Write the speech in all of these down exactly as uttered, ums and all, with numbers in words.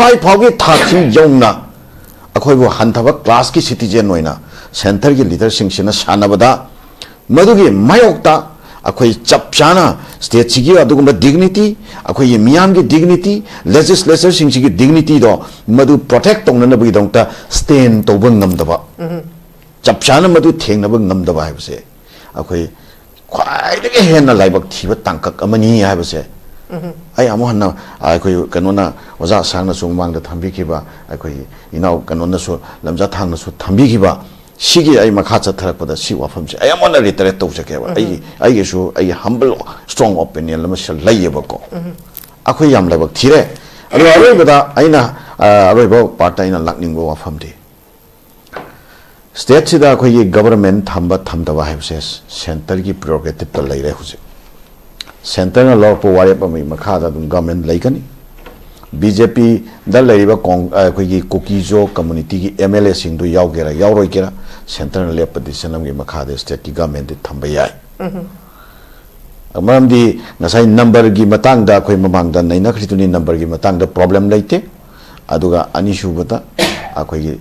ꯁꯤꯐꯥꯏ ꯐꯥꯎꯒꯤ ꯊꯥꯛꯁꯤ ꯌꯧꯅ ꯑꯩꯈꯣꯏꯕꯨ ꯍꯟꯊꯕ class ꯀꯤ citizen ꯑꯣꯏꯅ centre ꯒꯤ leader ꯁꯤꯡꯁꯤꯅ ꯁꯥꯟꯅꯕꯗ, ꯃꯗꯨꯒꯤ ꯃꯥꯌꯣꯛꯇ ꯑꯩꯈꯣꯏ ꯆꯞ ꯆꯥꯅ state ꯁꯤꯒꯤ ꯑꯗꯨꯒꯨꯝꯕ dignity, ꯑꯩꯈꯣꯏꯒꯤ ꯃꯤꯌꯥꯝꯒꯤ dignity, legislature ꯁꯤꯡꯁꯤꯒꯤ dignity ꯗꯣ ꯃꯗꯨ protect ꯇꯧꯅꯅꯕꯒꯤꯗꯃꯛꯇ stand ꯇꯧꯕ ꯉꯝꯗꯕ, ꯆꯞ ꯆꯥꯅ ꯃꯗꯨ ꯊꯦꯡꯅꯕ ꯉꯝꯗꯕ ꯍꯥꯏꯕꯁꯦ ꯑꯩꯈꯣꯏ ꯈ꯭ꯋꯥꯏꯗꯒꯤ ꯍꯦꯟꯅ ꯂꯥꯏꯕꯛ ꯊꯤꯕ ꯇꯥꯡꯀꯛ ꯑꯃꯅꯤ ꯍꯥꯏꯕꯁꯦ ꯑꯩ ꯑꯃꯨꯛ ꯍꯟꯅ, ꯑꯩꯈꯣꯏ ꯀꯩꯅꯣꯅ, ꯑꯣꯖꯥ ꯑꯁꯥꯡꯅꯁꯨ ꯃꯃꯥꯡꯗ ꯊꯝꯕꯤꯈꯤꯕ, ꯑꯩꯈꯣꯏꯒꯤ ꯏꯅꯥꯎ ꯀꯩꯅꯣꯅꯁꯨ, ꯂꯝꯖꯥ ꯊꯥꯡꯅꯁꯨ ꯊꯝꯕꯤꯈꯤꯕ, ꯁꯤꯒꯤ ꯑꯩ ꯃꯈꯥ ꯆꯠꯊꯔꯛꯄꯗ ꯁꯤ ꯋꯥꯐꯝꯁꯦ ꯑꯩ ꯑꯃꯨꯛ ꯍꯟꯅ reiterate ꯇꯧꯖꯒꯦꯕ꯫ ꯑꯩꯒꯤ, ꯑꯩꯒꯤꯁꯨ ꯑꯩꯒꯤ humble strong opinion ꯑꯃꯁꯨ ꯂꯩꯌꯦꯕꯀꯣ꯫ ꯑꯩꯈꯣꯏ ꯌꯥꯝ ꯂꯥꯏꯕꯛ ꯊꯤꯔꯦ꯫ ꯑꯗꯣ ꯑꯔꯣꯏꯕꯗ ꯑꯩꯅ, ꯑ, ꯑꯔꯣꯏꯕ part ꯇ ꯑꯩꯅ ꯂꯥꯛꯅꯤꯡꯕ ꯋꯥꯐꯝꯗꯤ, state ꯁꯤꯗ ꯑꯩꯈꯣꯏꯒꯤ government ꯊꯝꯕ ꯊꯝꯗꯕ ꯍꯥꯏꯕꯁꯦ centre ꯒꯤ prerogative ꯇ ꯂꯩꯔꯦ꯫ ꯍꯧꯖꯤꯛ centre ꯅ ꯂꯧꯔꯛꯄ ꯋꯥꯔꯦꯞ ꯑꯃꯒꯤ ꯃꯈꯥꯗ ꯑꯗꯨꯝ government ꯂꯩꯒꯅꯤ꯫ B J P ꯗ ꯂꯩꯔꯤꯕ ꯀꯣꯡ-, ꯑ, ꯑꯩꯈꯣꯏꯒꯤ ꯀꯨꯀꯤ-ꯖꯣ community ꯒꯤ M L A ꯁꯤꯡꯗꯨ ꯌꯥꯎꯒꯦꯔꯥ ꯌꯥꯎꯔꯣꯏꯒꯦꯔꯥ, centre ꯅ ꯂꯦꯞꯄ decision ꯑꯃꯒꯤ ꯃꯈꯥꯗ state ꯀꯤ government ꯗꯤ ꯊꯝꯕ ꯌꯥꯏ꯫ ꯃꯔꯝꯗꯤ ꯉꯁꯥꯏ number ꯒꯤ ꯃꯇꯥꯡꯗ ꯑꯩꯈꯣꯏ ꯃꯃꯥꯡꯗ ꯅꯩꯅꯈ꯭ꯔꯤꯗꯨꯅꯤ, number ꯒꯤ ꯃꯇꯥꯡꯗ problem ꯂꯩꯇꯦ꯫ ꯑꯗꯨꯒ ꯑꯅꯤꯁꯨꯕꯗ, ꯑꯩꯈꯣꯏꯒꯤ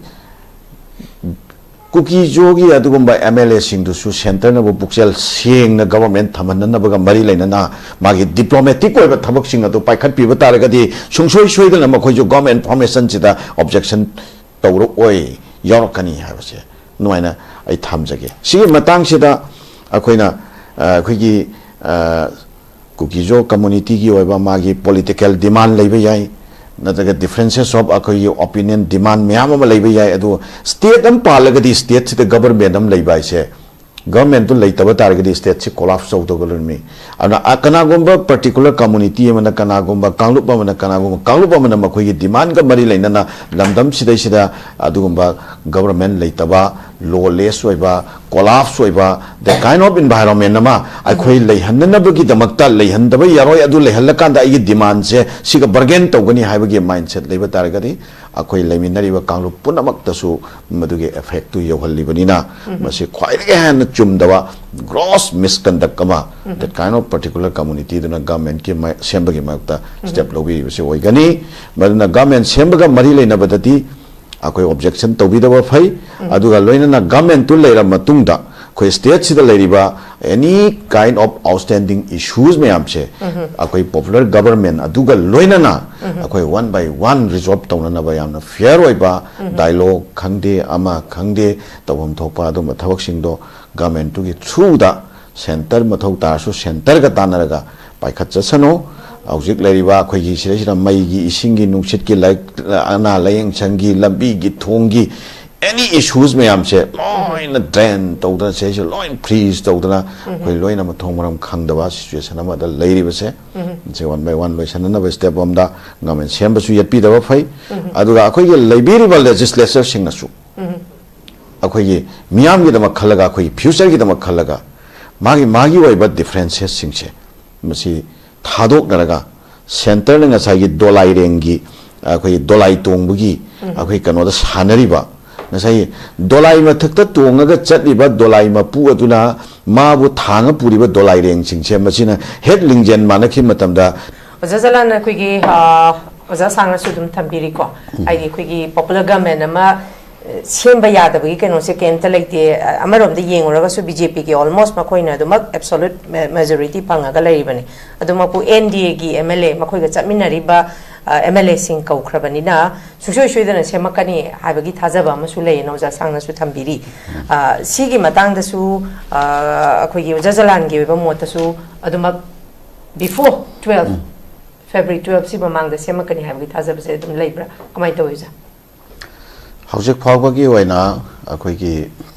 ꯀꯨꯀꯤ-ꯖꯣꯒꯤ ꯑꯗꯨꯒꯨꯝꯕ M L A ꯁꯤꯡꯗꯨꯁꯨ centre ꯅꯕꯨ ꯄꯨꯛꯆꯦꯜ ꯁꯦꯡꯅ government ꯊꯝꯍꯟꯅꯅꯕꯒ ꯃꯔꯤ ꯂꯩꯅꯅ ꯃꯥꯒꯤ diplomatic ꯑꯣꯏꯕ ꯊꯕꯛꯁꯤꯡ ꯑꯗꯨ ꯄꯥꯏꯈꯠꯄꯤꯕ ꯇꯥꯔꯒꯗꯤ, ꯁꯨꯡꯁꯣꯏ ꯁꯣꯏꯗꯅ ꯃꯈꯣꯏꯁꯨ government formation ꯁꯤꯗ objection ꯇꯧꯔꯛꯑꯣꯏ, ꯌꯥꯎꯔꯛꯀꯅꯤ ꯍꯥꯏꯕꯁꯦ ꯑꯗꯨꯃꯥꯏꯅ ꯑꯩ ꯊꯝꯖꯒꯦ꯫ ꯁꯤꯒꯤ ꯃꯇꯥꯡꯁꯤꯗ ꯑꯩꯈꯣꯏꯅ, ꯑ, ꯑꯩꯈꯣꯏꯒꯤ, ꯑ, ꯀꯨꯀꯤ-ꯖꯣ community ꯒꯤ ꯑꯣꯏꯕ ꯃꯥꯒꯤ political demand ꯂꯩꯕ ꯌꯥꯏ, ꯅꯠꯇ꯭ꯔꯒ differences of ꯑꯩꯈꯣꯏꯒꯤ opinion, demand ꯃꯌꯥꯝ ꯑꯃ ꯂꯩꯕ ꯌꯥꯏ꯫ ꯑꯗꯨ state ꯑꯃ ꯄꯥꯜꯂꯒꯗꯤ state ꯁꯤꯗ government ꯑꯃ ꯂꯩꯕ ꯍꯥꯏꯁꯦ, government ꯇꯨ ꯂꯩꯇꯕ ꯇꯥꯔꯒꯗꯤ state ꯁꯤ collapse ꯇꯧꯗꯧꯔꯤꯕꯅꯤ꯫ ꯑꯗꯨꯅ, ꯑ, ꯀꯅꯥꯒꯨꯝꯕ particular community ꯑꯃꯅ, ꯀꯅꯥꯒꯨꯝꯕ ꯀꯥꯡꯂꯨꯞ ꯑꯃꯅ, ꯀꯅꯥꯒꯨꯝꯕ ꯀꯥꯡꯂꯨꯞ ꯑꯃꯅ ꯃꯈꯣꯏꯒꯤ demand ꯒ ꯃꯔꯤ ꯂꯩꯅꯅ ꯂꯝꯗꯝ ꯁꯤꯗꯩꯁꯤꯗ ꯑꯗꯨꯒꯨꯝꯕ government ꯂꯩꯇꯕ, lawless ꯑꯣꯏꯕ, collapse ꯑꯣꯏꯕ, the kind of environment ꯑꯃ ꯑꯩꯈꯣꯏ ꯂꯩꯍꯟꯅꯅꯕꯒꯤꯗꯃꯛꯇ, ꯂꯩꯍꯟꯗꯕ ꯌꯥꯔꯣꯏ, ꯑꯗꯨ ꯂꯩꯍꯜꯂꯀꯥꯟꯗ ꯑꯩꯒꯤ demandꯁꯦ ꯁꯤꯒ bargain ꯇꯧꯒꯅꯤ ꯍꯥꯏꯕꯒꯤ mindset ꯂꯩꯕ ꯇꯥꯔꯒꯗꯤ, ꯑꯩꯈꯣꯏ ꯂꯩꯃꯤꯟꯅꯔꯤꯕ ꯀꯥꯡꯂꯨꯞ ꯄꯨꯝꯅꯃꯛꯇꯁꯨ ꯃꯗꯨꯒꯤ effectꯇꯨ ꯌꯧꯍꯜꯂꯤꯕꯅꯤꯅ, ꯃꯁꯤ ꯈ꯭ꯋꯥꯏꯗꯒꯤ ꯍꯦꯟꯅ ꯆꯨꯝꯗꯕ gross misconduct ꯑꯃ, that kind of particular communityꯗꯨꯅ governmentꯀꯤ ꯃꯥ-, ꯁꯦꯝꯕꯒꯤ ꯃꯥꯌꯣꯛꯇ step ꯂꯧꯕꯤꯔꯤꯕꯁꯤ ꯑꯣꯏꯒꯅꯤ꯫ ꯃꯗꯨꯅ government ꯁꯦꯝꯕꯒ ꯃꯔꯤ ꯂꯩꯅꯕꯗꯗꯤ ꯑꯩꯈꯣꯏ objection ꯇꯧꯕꯤꯗꯕ ꯐꯩ꯫ ꯑꯗꯨꯒ ꯂꯣꯏꯅꯅ governmentꯇꯨ ꯂꯩꯔꯕ ꯃꯇꯨꯡꯗ ꯑꯩꯈꯣꯏ stateꯁꯤꯗ ꯂꯩꯔꯤꯕ any kind of outstanding issues ꯃꯌꯥꯝꯁꯦ ꯑꯩꯈꯣꯏ popular government ꯑꯗꯨꯒ ꯂꯣꯏꯅꯅ ꯑꯩꯈꯣꯏ one by one resolve ꯇꯧꯅꯅꯕ ꯌꯥꯝꯅ fair ꯑꯣꯏꯕ dialogue ꯈꯪꯗꯦ, ꯑꯃ ꯈꯪꯗꯦ, ꯇꯧꯐꯝ ꯊꯣꯛꯄ ꯑꯗꯨꯝꯕ ꯊꯕꯛꯁꯤꯡꯗꯣ governmentꯇꯨꯒꯤ throughꯗ, centre ꯃꯊꯧ ꯇꯥꯔꯁꯨ centreꯒ ꯇꯥꯟꯅꯔꯒ ꯄꯥꯏꯈꯠꯆꯁꯅꯨ꯫ ꯍꯧꯖꯤꯛ ꯂꯩꯔꯤꯕ ꯑꯩꯈꯣꯏꯒꯤ ꯁꯤꯗꯩꯁꯤꯗ ꯃꯩꯒꯤ, ꯏꯁꯤꯡꯒꯤ, ꯅꯨꯡꯁꯤꯠꯀꯤ, ꯂꯥꯏꯔꯤꯛ, ꯑꯅꯥ ꯂꯥꯌꯦꯡ ꯁꯪꯒꯤ, ꯂꯝꯕꯤꯒꯤ, ꯊꯣꯡꯒꯤ, any issues ꯃꯌꯥꯝꯁꯦ ꯂꯣꯏꯅ drain ꯇꯧꯗꯅ, ꯁꯤꯗꯩꯁꯤꯗ ꯂꯣꯏ freeze ꯇꯧꯗꯅ, ꯑꯩꯈꯣꯏ ꯂꯣꯏꯅ ꯃꯊꯣꯡ ꯃꯔꯝ ꯈꯪꯗꯕ situation ꯑꯃꯗ ꯂꯩꯔꯤꯕꯁꯦ, ꯁꯤ one by one ꯂꯣꯏꯁꯟꯅꯅꯕ step ꯑꯃꯗ government ꯁꯦꯝꯕꯁꯨ ꯌꯦꯠꯄꯤꯗꯕ ꯐꯩ꯫ ꯑꯗꯨꯒ ꯑꯩꯈꯣꯏꯒꯤ ꯂꯩꯕꯤꯔꯤꯕ legislatureꯁꯤꯡꯅꯁꯨ ꯑꯩꯈꯣꯏꯒꯤ ꯃꯤꯌꯥꯝꯒꯤꯗꯃꯛ ꯈꯜꯂꯒ, ꯑꯩꯈꯣꯏꯒꯤ futureꯒꯤꯗꯃꯛ ꯈꯜꯂꯒ, ꯃꯥꯒꯤ, ꯃꯥꯒꯤ ꯑꯣꯏꯕ differences ꯁꯤꯡꯁꯦ ꯃꯁꯤ ꯊꯥꯗꯣꯛꯅꯔꯒ, centreꯅ ꯉꯁꯥꯏꯒꯤ ꯗꯣꯂꯥꯏꯔꯦꯡꯒꯤ, ꯑꯩꯈꯣꯏꯒꯤ ꯗꯣꯂꯥꯏ ꯇꯣꯡꯕꯒꯤ, ꯑꯩꯈꯣꯏ ꯀꯩꯅꯣꯗ ꯁꯥꯟꯅꯔꯤꯕ, ꯉꯁꯥꯏꯒꯤ ꯗꯣꯂꯥꯏ ꯃꯊꯛꯇ ꯇꯣꯡꯉꯒ ꯆꯠꯂꯤꯕ ꯗꯣꯂꯥꯏ ꯃꯄꯨ ꯑꯗꯨꯅ ꯃꯥꯕꯨ ꯊꯥꯡꯉ ꯄꯨꯔꯤꯕ ꯗꯣꯂꯥꯏꯔꯦꯡꯁꯤꯡꯁꯦ, ꯃꯁꯤꯅ ꯍꯦꯛ ꯂꯤꯡꯖꯦꯜ ꯃꯥꯟꯅꯈꯤꯕ ꯃꯇꯝꯗ, ꯑꯣꯖꯥ ꯖꯂꯥꯟ, ꯑꯩꯈꯣꯏꯒꯤ, ꯑ, ꯑꯣꯖꯥ ꯁꯥꯡꯅꯁꯨ ꯑꯗꯨꯝ ꯊꯝꯕꯤꯔꯤꯀꯣ, ꯍꯥꯏꯗꯤ ꯑꯩꯈꯣꯏꯒꯤ popular government ꯑꯃ, ꯑ, ꯁꯦꯝꯕ ꯌꯥꯗꯕꯒꯤ ꯀꯩꯅꯣꯁꯦ ꯀꯩꯝꯇ ꯂꯩꯇꯦ꯫ ꯑ, ꯑꯃꯔꯣꯝꯗ ꯌꯦꯡꯉꯨꯔꯒꯁꯨ BJPꯒꯤ almost ꯃꯈꯣꯏꯅ ꯑꯗꯨꯃꯛ absolute ma-, majority ꯐꯪꯉꯒ ꯂꯩꯔꯤꯕꯅꯤ꯫ ꯑꯗꯨꯃꯛꯄꯨ NDAꯒꯤ MLA, ꯃꯈꯣꯏꯒ ꯆꯠꯃꯤꯟꯅꯔꯤꯕ, ꯑ, MLAꯁꯤꯡ ꯀꯧꯈ꯭ꯔꯕꯅꯤꯅ ꯁꯨꯡꯁꯣꯏ ꯁꯣꯏꯗꯅ ꯁꯦꯝꯃꯛꯀꯅꯤ ꯍꯥꯏꯕꯒꯤ ꯊꯥꯖꯕ ꯑꯃꯁꯨ ꯂꯩꯌꯦꯅ ꯑꯣꯖꯥ ꯁꯥꯡꯅꯁꯨ ꯊꯝꯕꯤꯔꯤ꯫ ꯑ, ꯁꯤꯒꯤ ꯃꯇꯥꯡꯗꯁꯨ, ꯑ, ꯑꯩꯈꯣꯏꯒꯤ ꯑꯣꯖꯥ ꯖꯂꯥꯟꯒꯤ ꯑꯣꯏꯕ ꯃꯣꯠꯇꯁꯨ ꯑꯗꯨꯃꯛ before twelve, February twelve ꯁꯤ ꯃꯃꯥꯡꯗ ꯁꯦꯝꯃꯛꯀꯅꯤ ꯍꯥꯏꯕꯒꯤ ꯊꯥꯖꯕꯁꯦ ꯑꯗꯨꯝ ꯂꯩꯕ꯭ꯔꯥ? ꯀꯃꯥꯏꯅ ꯇꯧꯋꯤ, ꯑꯣꯖꯥ? ꯍꯧꯖꯤꯛ ꯐꯥꯎꯕꯒꯤ ꯑꯣꯏꯅ ꯑꯩꯈꯣꯏꯒꯤ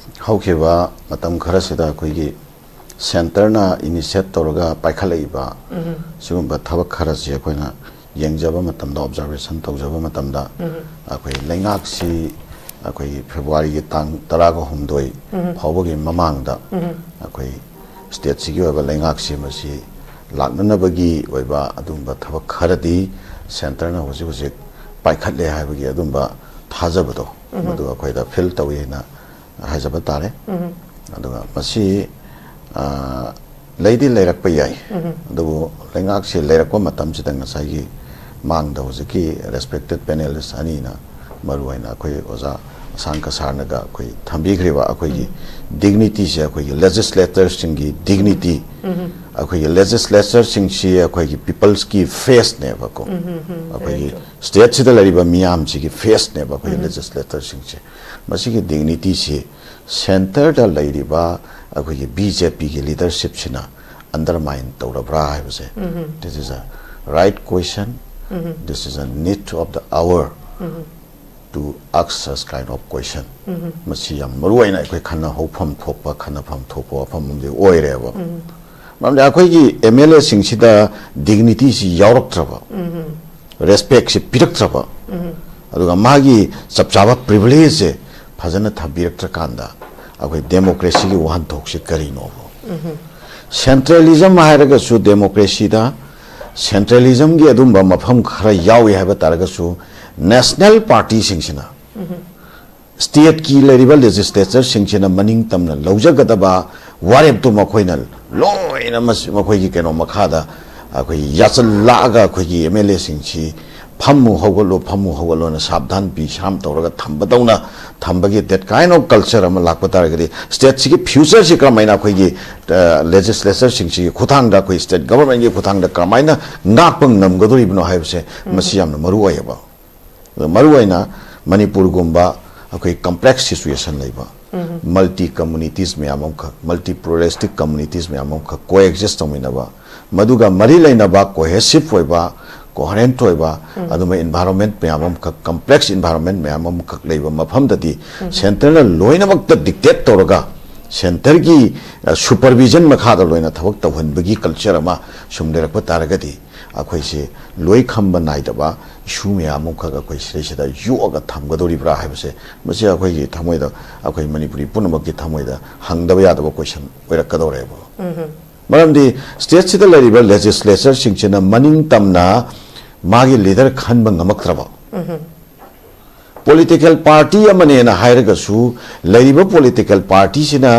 ꯍꯧꯈꯤꯕ ꯃꯇꯝ ꯈꯔꯁꯤꯗ ꯑꯩꯈꯣꯏꯒꯤ centreꯅ initiate ꯇꯧꯔꯒ ꯄꯥꯏꯈꯠꯂꯛꯏꯕ ꯁꯤꯒꯨꯝꯕ ꯊꯕꯛ ꯈꯔꯁꯤ ꯑꯩꯈꯣꯏꯅ ꯌꯦꯡꯖꯕ ꯃꯇꯝꯗ, observation ꯇꯧꯖꯕ ꯃꯇꯝꯗ, ꯑꯩꯈꯣꯏ ꯂꯩꯉꯥꯛꯁꯤ ꯑꯩꯈꯣꯏꯒꯤ ꯐꯦꯕ꯭ꯔꯨꯋꯥꯔꯤꯒꯤ ꯇꯥꯡ ꯇꯔꯥꯒ ꯍꯨꯝꯗꯣꯏ ꯐꯥꯎꯕꯒꯤ ꯃꯃꯥꯡꯗ ꯑꯩꯈꯣꯏ ꯁ꯭ꯇꯦꯠꯁꯤꯒꯤ ꯑꯣꯏꯕ ꯂꯩꯉꯥꯛꯁꯤ ꯃꯁꯤ ꯂꯥꯛꯅꯅꯕꯒꯤ ꯑꯣꯏꯕ ꯑꯗꯨꯝꯕ ꯊꯕꯛ ꯈꯔꯗꯤ ꯁꯦꯟꯇꯔꯅ ꯍꯧꯖꯤꯛ ꯍꯧꯖꯤꯛ ꯄꯥꯏꯈꯠꯂꯦ ꯍꯥꯏꯕꯒꯤ ꯑꯗꯨꯝꯕ ꯊꯥꯖꯕꯗꯣ ꯃꯗꯨ ꯑꯩꯈꯣꯏꯗ ꯐꯤꯜ ꯇꯧꯏ ꯍꯥꯏꯅ ꯍꯥꯏꯖꯕ ꯇꯥꯔꯦ꯫ ꯑꯗꯨꯒ ꯃꯁꯤ ꯂꯩꯗꯤ ꯂꯩꯔꯛꯄ ꯌꯥꯏ, ꯑꯗꯨꯕꯨ ꯂꯩꯉꯥꯛꯁꯤ ꯂꯩꯔꯛꯄ ꯃꯇꯝꯁꯤꯗ ꯉꯁꯥꯏꯒꯤ ꯃꯥꯡꯗ ꯍꯧꯖꯤꯛꯀꯤ ꯔꯦꯁꯄꯦꯛꯇꯦꯠ ꯄꯦꯅꯦꯂꯤꯁ ꯑꯅꯤꯅ ꯃꯔꯨꯑꯣꯏꯅ ꯑꯩꯈꯣꯏ ꯑꯣꯖꯥ ꯑꯁꯥꯡꯀ ꯁꯥꯔꯅꯒ ꯑꯩꯈꯣꯏ ꯊꯝꯕꯤꯈ꯭ꯔꯤꯕ ꯑꯩꯈꯣꯏꯒꯤ ꯗꯤꯒꯅꯤꯇꯤꯁꯦ, ꯑꯩꯈꯣꯏꯒꯤ ꯂꯦꯖꯤꯁꯂꯦꯇꯔꯁꯤꯡꯒꯤ ꯗꯤꯒꯅꯤꯇꯤ, ꯑꯩꯈꯣꯏꯒꯤ ꯂꯦꯖꯤꯁꯂꯦꯇꯔꯁꯤꯡꯁꯤ ꯑꯩꯈꯣꯏꯒꯤ ꯄꯤꯄꯜꯁꯀꯤ ꯐꯦꯁꯅꯦꯕꯀꯣ꯫ ꯑꯩꯈꯣꯏꯒꯤ ꯁ꯭ꯇꯦꯠꯁꯤꯗ ꯂꯩꯔꯤꯕ ꯃꯤꯌꯥꯝꯁꯤꯒꯤ ꯐꯦꯁꯅꯦꯕ ꯑꯩꯈꯣꯏꯒꯤ ꯂꯦꯖꯤꯁꯂꯦꯇꯔꯁꯤꯡꯁꯦ꯫ ꯃꯁꯤꯒꯤ ꯗꯤꯒꯅꯤꯇꯤꯁꯤ ꯁꯦꯟꯇꯔꯗ ꯂꯩꯔꯤꯕ ꯑꯩꯈꯣꯏꯒꯤ ꯕꯤ ꯖꯦ ꯄꯤꯒꯤ ꯂꯤꯗꯔꯁꯤꯞꯁꯤꯅ ꯑꯟꯗꯔꯃꯥꯏꯟ ꯇꯧꯔꯕ꯭ꯔꯥ ꯍꯥꯏꯕꯁꯦ, this is a right question, this is a need of the hour to ask such kind of question. ꯃꯁꯤ ꯌꯥꯝ ꯃꯔꯨ ꯑꯣꯏꯅ ꯑꯩꯈꯣꯏ ꯈꯟꯅ ꯍꯧꯐꯝ ꯊꯣꯛꯄ, ꯈꯟꯅꯐꯝ ꯊꯣꯛꯄ ꯋꯥꯐꯝ ꯑꯃꯗꯤ ꯑꯣꯏꯔꯦꯕ꯫ ꯃꯔꯝꯗꯤ ꯑꯩꯈꯣꯏꯒꯤ ꯑꯦꯝ ꯑꯦꯜ ꯑꯦꯁꯤꯡꯁꯤꯗ ꯗꯤꯒꯅꯤꯇꯤꯁꯤ ꯌꯥꯎꯔꯛꯇ꯭ꯔꯕ, ꯔꯦꯁꯄꯦꯛꯁꯤ ꯄꯤꯔꯛꯇ꯭ꯔꯕ, ꯑꯗꯨꯒ ꯃꯥꯒꯤ ꯆꯞ ꯆꯥꯕ ꯄ꯭ꯔꯤꯚꯤꯂꯦꯖꯁꯦ ꯐꯖꯅ ꯊꯝꯕꯤꯔꯛꯇ꯭ꯔꯀꯥꯟꯗ ꯑꯩꯈꯣꯏ ꯗꯦꯃꯣꯀ꯭ꯔꯦꯁꯤꯒꯤ ꯋꯥꯍꯟꯊꯣꯛꯁꯤ ꯀꯔꯤꯅꯣꯕ? ꯁꯦꯟꯇ꯭ꯔꯦꯂꯤꯖꯝ ꯍꯥꯏꯔꯒꯁꯨ ꯗꯦꯃꯣꯀ꯭ꯔꯦꯁꯤꯗ ꯁꯦꯟꯇ꯭ꯔꯦꯂꯤꯖꯝꯒꯤ ꯑꯗꯨꯝꯕ ꯃꯐꯝ ꯈꯔ ꯌꯥꯎꯏ ꯍꯥꯏꯕ ꯇꯥꯔꯒꯁꯨ, ꯅꯦꯁꯅꯦꯜ ꯄꯥꯔꯇꯤꯁꯤꯡꯁꯤꯅ ꯁ꯭ꯇꯦꯠꯀꯤ ꯂꯩꯔꯤꯕ ꯂꯦꯖꯤꯁꯂꯦꯆꯔꯁꯤꯡꯁꯤꯅ ꯃꯅꯤꯡ ꯇꯝꯅ ꯂꯧꯖꯒꯗꯕ ꯋꯥꯔꯦꯞꯇꯨ ꯃꯈꯣꯏꯅ ꯂꯣꯏꯅ ꯃꯁꯤ-, ꯃꯈꯣꯏꯒꯤ ꯀꯩꯅꯣ ꯃꯈꯥꯗ ꯑꯩꯈꯣꯏꯒꯤ ꯌꯥꯆꯜꯂꯛꯑꯒ ꯑꯩꯈꯣꯏꯒꯤ ꯑꯦꯝ ꯑꯦꯜ ꯑꯦꯁꯤꯡꯁꯤ "ꯐꯝꯃꯨ ꯍꯧꯒꯠꯂꯨ, ꯐꯝꯃꯨ ꯍꯧꯒꯠꯂꯨꯅ ꯁꯥꯕꯙꯥꯟ ꯄꯤ ꯁꯥꯝ ꯇꯧꯔꯒ ꯊꯝꯕꯗꯧꯅ" ꯊꯝꯕꯒꯤ that kind of culture ꯑꯃ ꯂꯥꯛꯄ ꯇꯥꯔꯒꯗꯤ, ꯁ꯭ꯇꯦꯠꯁꯤꯒꯤ ꯐ꯭ꯌꯨꯆꯔꯁꯤ ꯀꯔꯝꯍꯥꯏꯅ ꯑꯩꯈꯣꯏꯒꯤ, ꯑ, ꯂꯦꯖꯤꯁꯂꯦꯆꯔꯁꯤꯡꯁꯤꯒꯤ ꯈꯨꯠꯊꯥꯡꯗ, ꯑꯩꯈꯣꯏ ꯁ꯭ꯇꯦꯠ ꯒꯚꯔꯟꯃꯦꯟꯒꯤ ꯈꯨꯠꯊꯥꯡꯗ ꯀꯔꯝꯍꯥꯏꯅ ꯉꯥꯛꯄ ꯉꯝꯒꯗꯧꯔꯤꯕꯅꯣ ꯍꯥꯏꯕꯁꯦ ꯃꯁꯤ ꯌꯥꯝꯅ ꯃꯔꯨ ꯑꯣꯏꯌꯦꯕ꯫ ꯑꯗꯣ ꯃꯔꯨꯑꯣꯏꯅ ꯃꯅꯤꯄꯨꯔꯒꯨꯝꯕ ꯑꯩꯈꯣꯏ ꯀꯝꯄ꯭ꯂꯦꯛꯁ ꯁꯤꯆꯨꯋꯦꯁꯟ ꯂꯩꯕ, ꯃꯜꯇꯤ ꯀꯝꯃꯨꯅꯤꯇꯤꯁ ꯃꯌꯥꯝ ꯑꯃꯈꯛ, ꯃꯜꯇꯤ ꯄ꯭ꯂꯨꯔꯦꯂꯤꯁꯇꯤꯛ ꯀꯝꯃꯨꯅꯤꯇꯤꯁ ꯃꯌꯥꯝ ꯑꯃꯈꯛ ꯀꯣꯑꯦꯛꯖꯤꯁ ꯇꯧꯃꯤꯟꯅꯕ, ꯃꯗꯨꯒ ꯃꯔꯤ ꯂꯩꯅꯕ ꯀꯣꯍꯦꯁꯤꯚ ꯑꯣꯏꯕ, ꯀꯣꯍꯔꯦꯟꯠ ꯑꯣꯏꯕ, ꯑꯗꯨꯝꯕ ꯏꯟꯚꯥꯏꯔꯣꯟꯃꯦꯟꯠ ꯃꯌꯥꯝ ꯑꯃꯈꯛ, ꯀꯝꯄ꯭ꯂꯦꯛꯁ ꯏꯟꯚꯥꯏꯔꯣꯟꯃꯦꯟꯠ ꯃꯌꯥꯝ ꯑꯃꯈꯛ ꯂꯩꯕ ꯃꯐꯝꯗꯗꯤ ꯁꯦꯟꯇꯔꯅ ꯂꯣꯏꯅꯃꯛꯇ ꯗꯤꯛꯇꯦꯠ ꯇꯧꯔꯒ ꯁꯦꯟꯇꯔꯒꯤ, ꯑ, ꯁꯨꯄꯔꯚꯤꯖꯟ ꯃꯈꯥꯗ ꯂꯣꯏꯅ ꯊꯕꯛ ꯇꯧꯍꯟꯕꯒꯤ ꯀꯜꯆꯔ ꯑꯃ ꯁꯨꯝ ꯂꯩꯔꯛꯄ ꯇꯥꯔꯒꯗꯤ, ꯑꯩꯈꯣꯏꯁꯦ ꯂꯣꯏ ꯈꯝꯕ ꯅꯥꯏꯗꯕ ꯏꯁꯨ ꯃꯌꯥꯝ ꯑꯃꯈꯛ ꯑꯩꯈꯣꯏ ꯁꯤꯗꯩꯁꯤꯗ ꯌꯣꯛꯑꯒ ꯊꯝꯒꯗꯧꯔꯤꯕ꯭ꯔꯥ ꯍꯥꯏꯕꯁꯦ, ꯃꯁꯤ ꯑꯩꯈꯣꯏꯒꯤ ꯊꯃꯣꯏꯗ, ꯑꯩꯈꯣꯏ ꯃꯅꯤꯄꯨꯔꯤ ꯄꯨꯝꯅꯃꯛꯀꯤ ꯊꯃꯣꯏꯗ ꯍꯪꯗꯕ ꯌꯥꯗꯕ ꯀꯣꯏꯁꯟ ꯑꯣꯏꯔꯛꯀꯗꯧꯔꯦꯕ꯫ ꯃꯔꯝꯗꯤ ꯁ꯭ꯇꯦꯠꯁꯤꯗ ꯂꯩꯔꯤꯕ ꯂꯦꯖꯤꯁꯂꯦꯆꯔꯁꯤꯡꯁꯤꯅ ꯃꯅꯤꯡ ꯇꯝꯅ ꯃꯥꯒꯤ ꯂꯤꯗꯔ ꯈꯟꯕ ꯉꯝꯃꯛꯇ꯭ꯔꯕ, ꯄꯣꯂꯤꯇꯤꯀꯦꯜ ꯄꯥꯔꯇꯤ ꯑꯃꯅꯦꯅ ꯍꯥꯏꯔꯒꯁꯨ, ꯂꯩꯔꯤꯕ ꯄꯣꯂꯤꯇꯤꯀꯦꯜ ꯄꯥꯔꯇꯤꯁꯤꯅ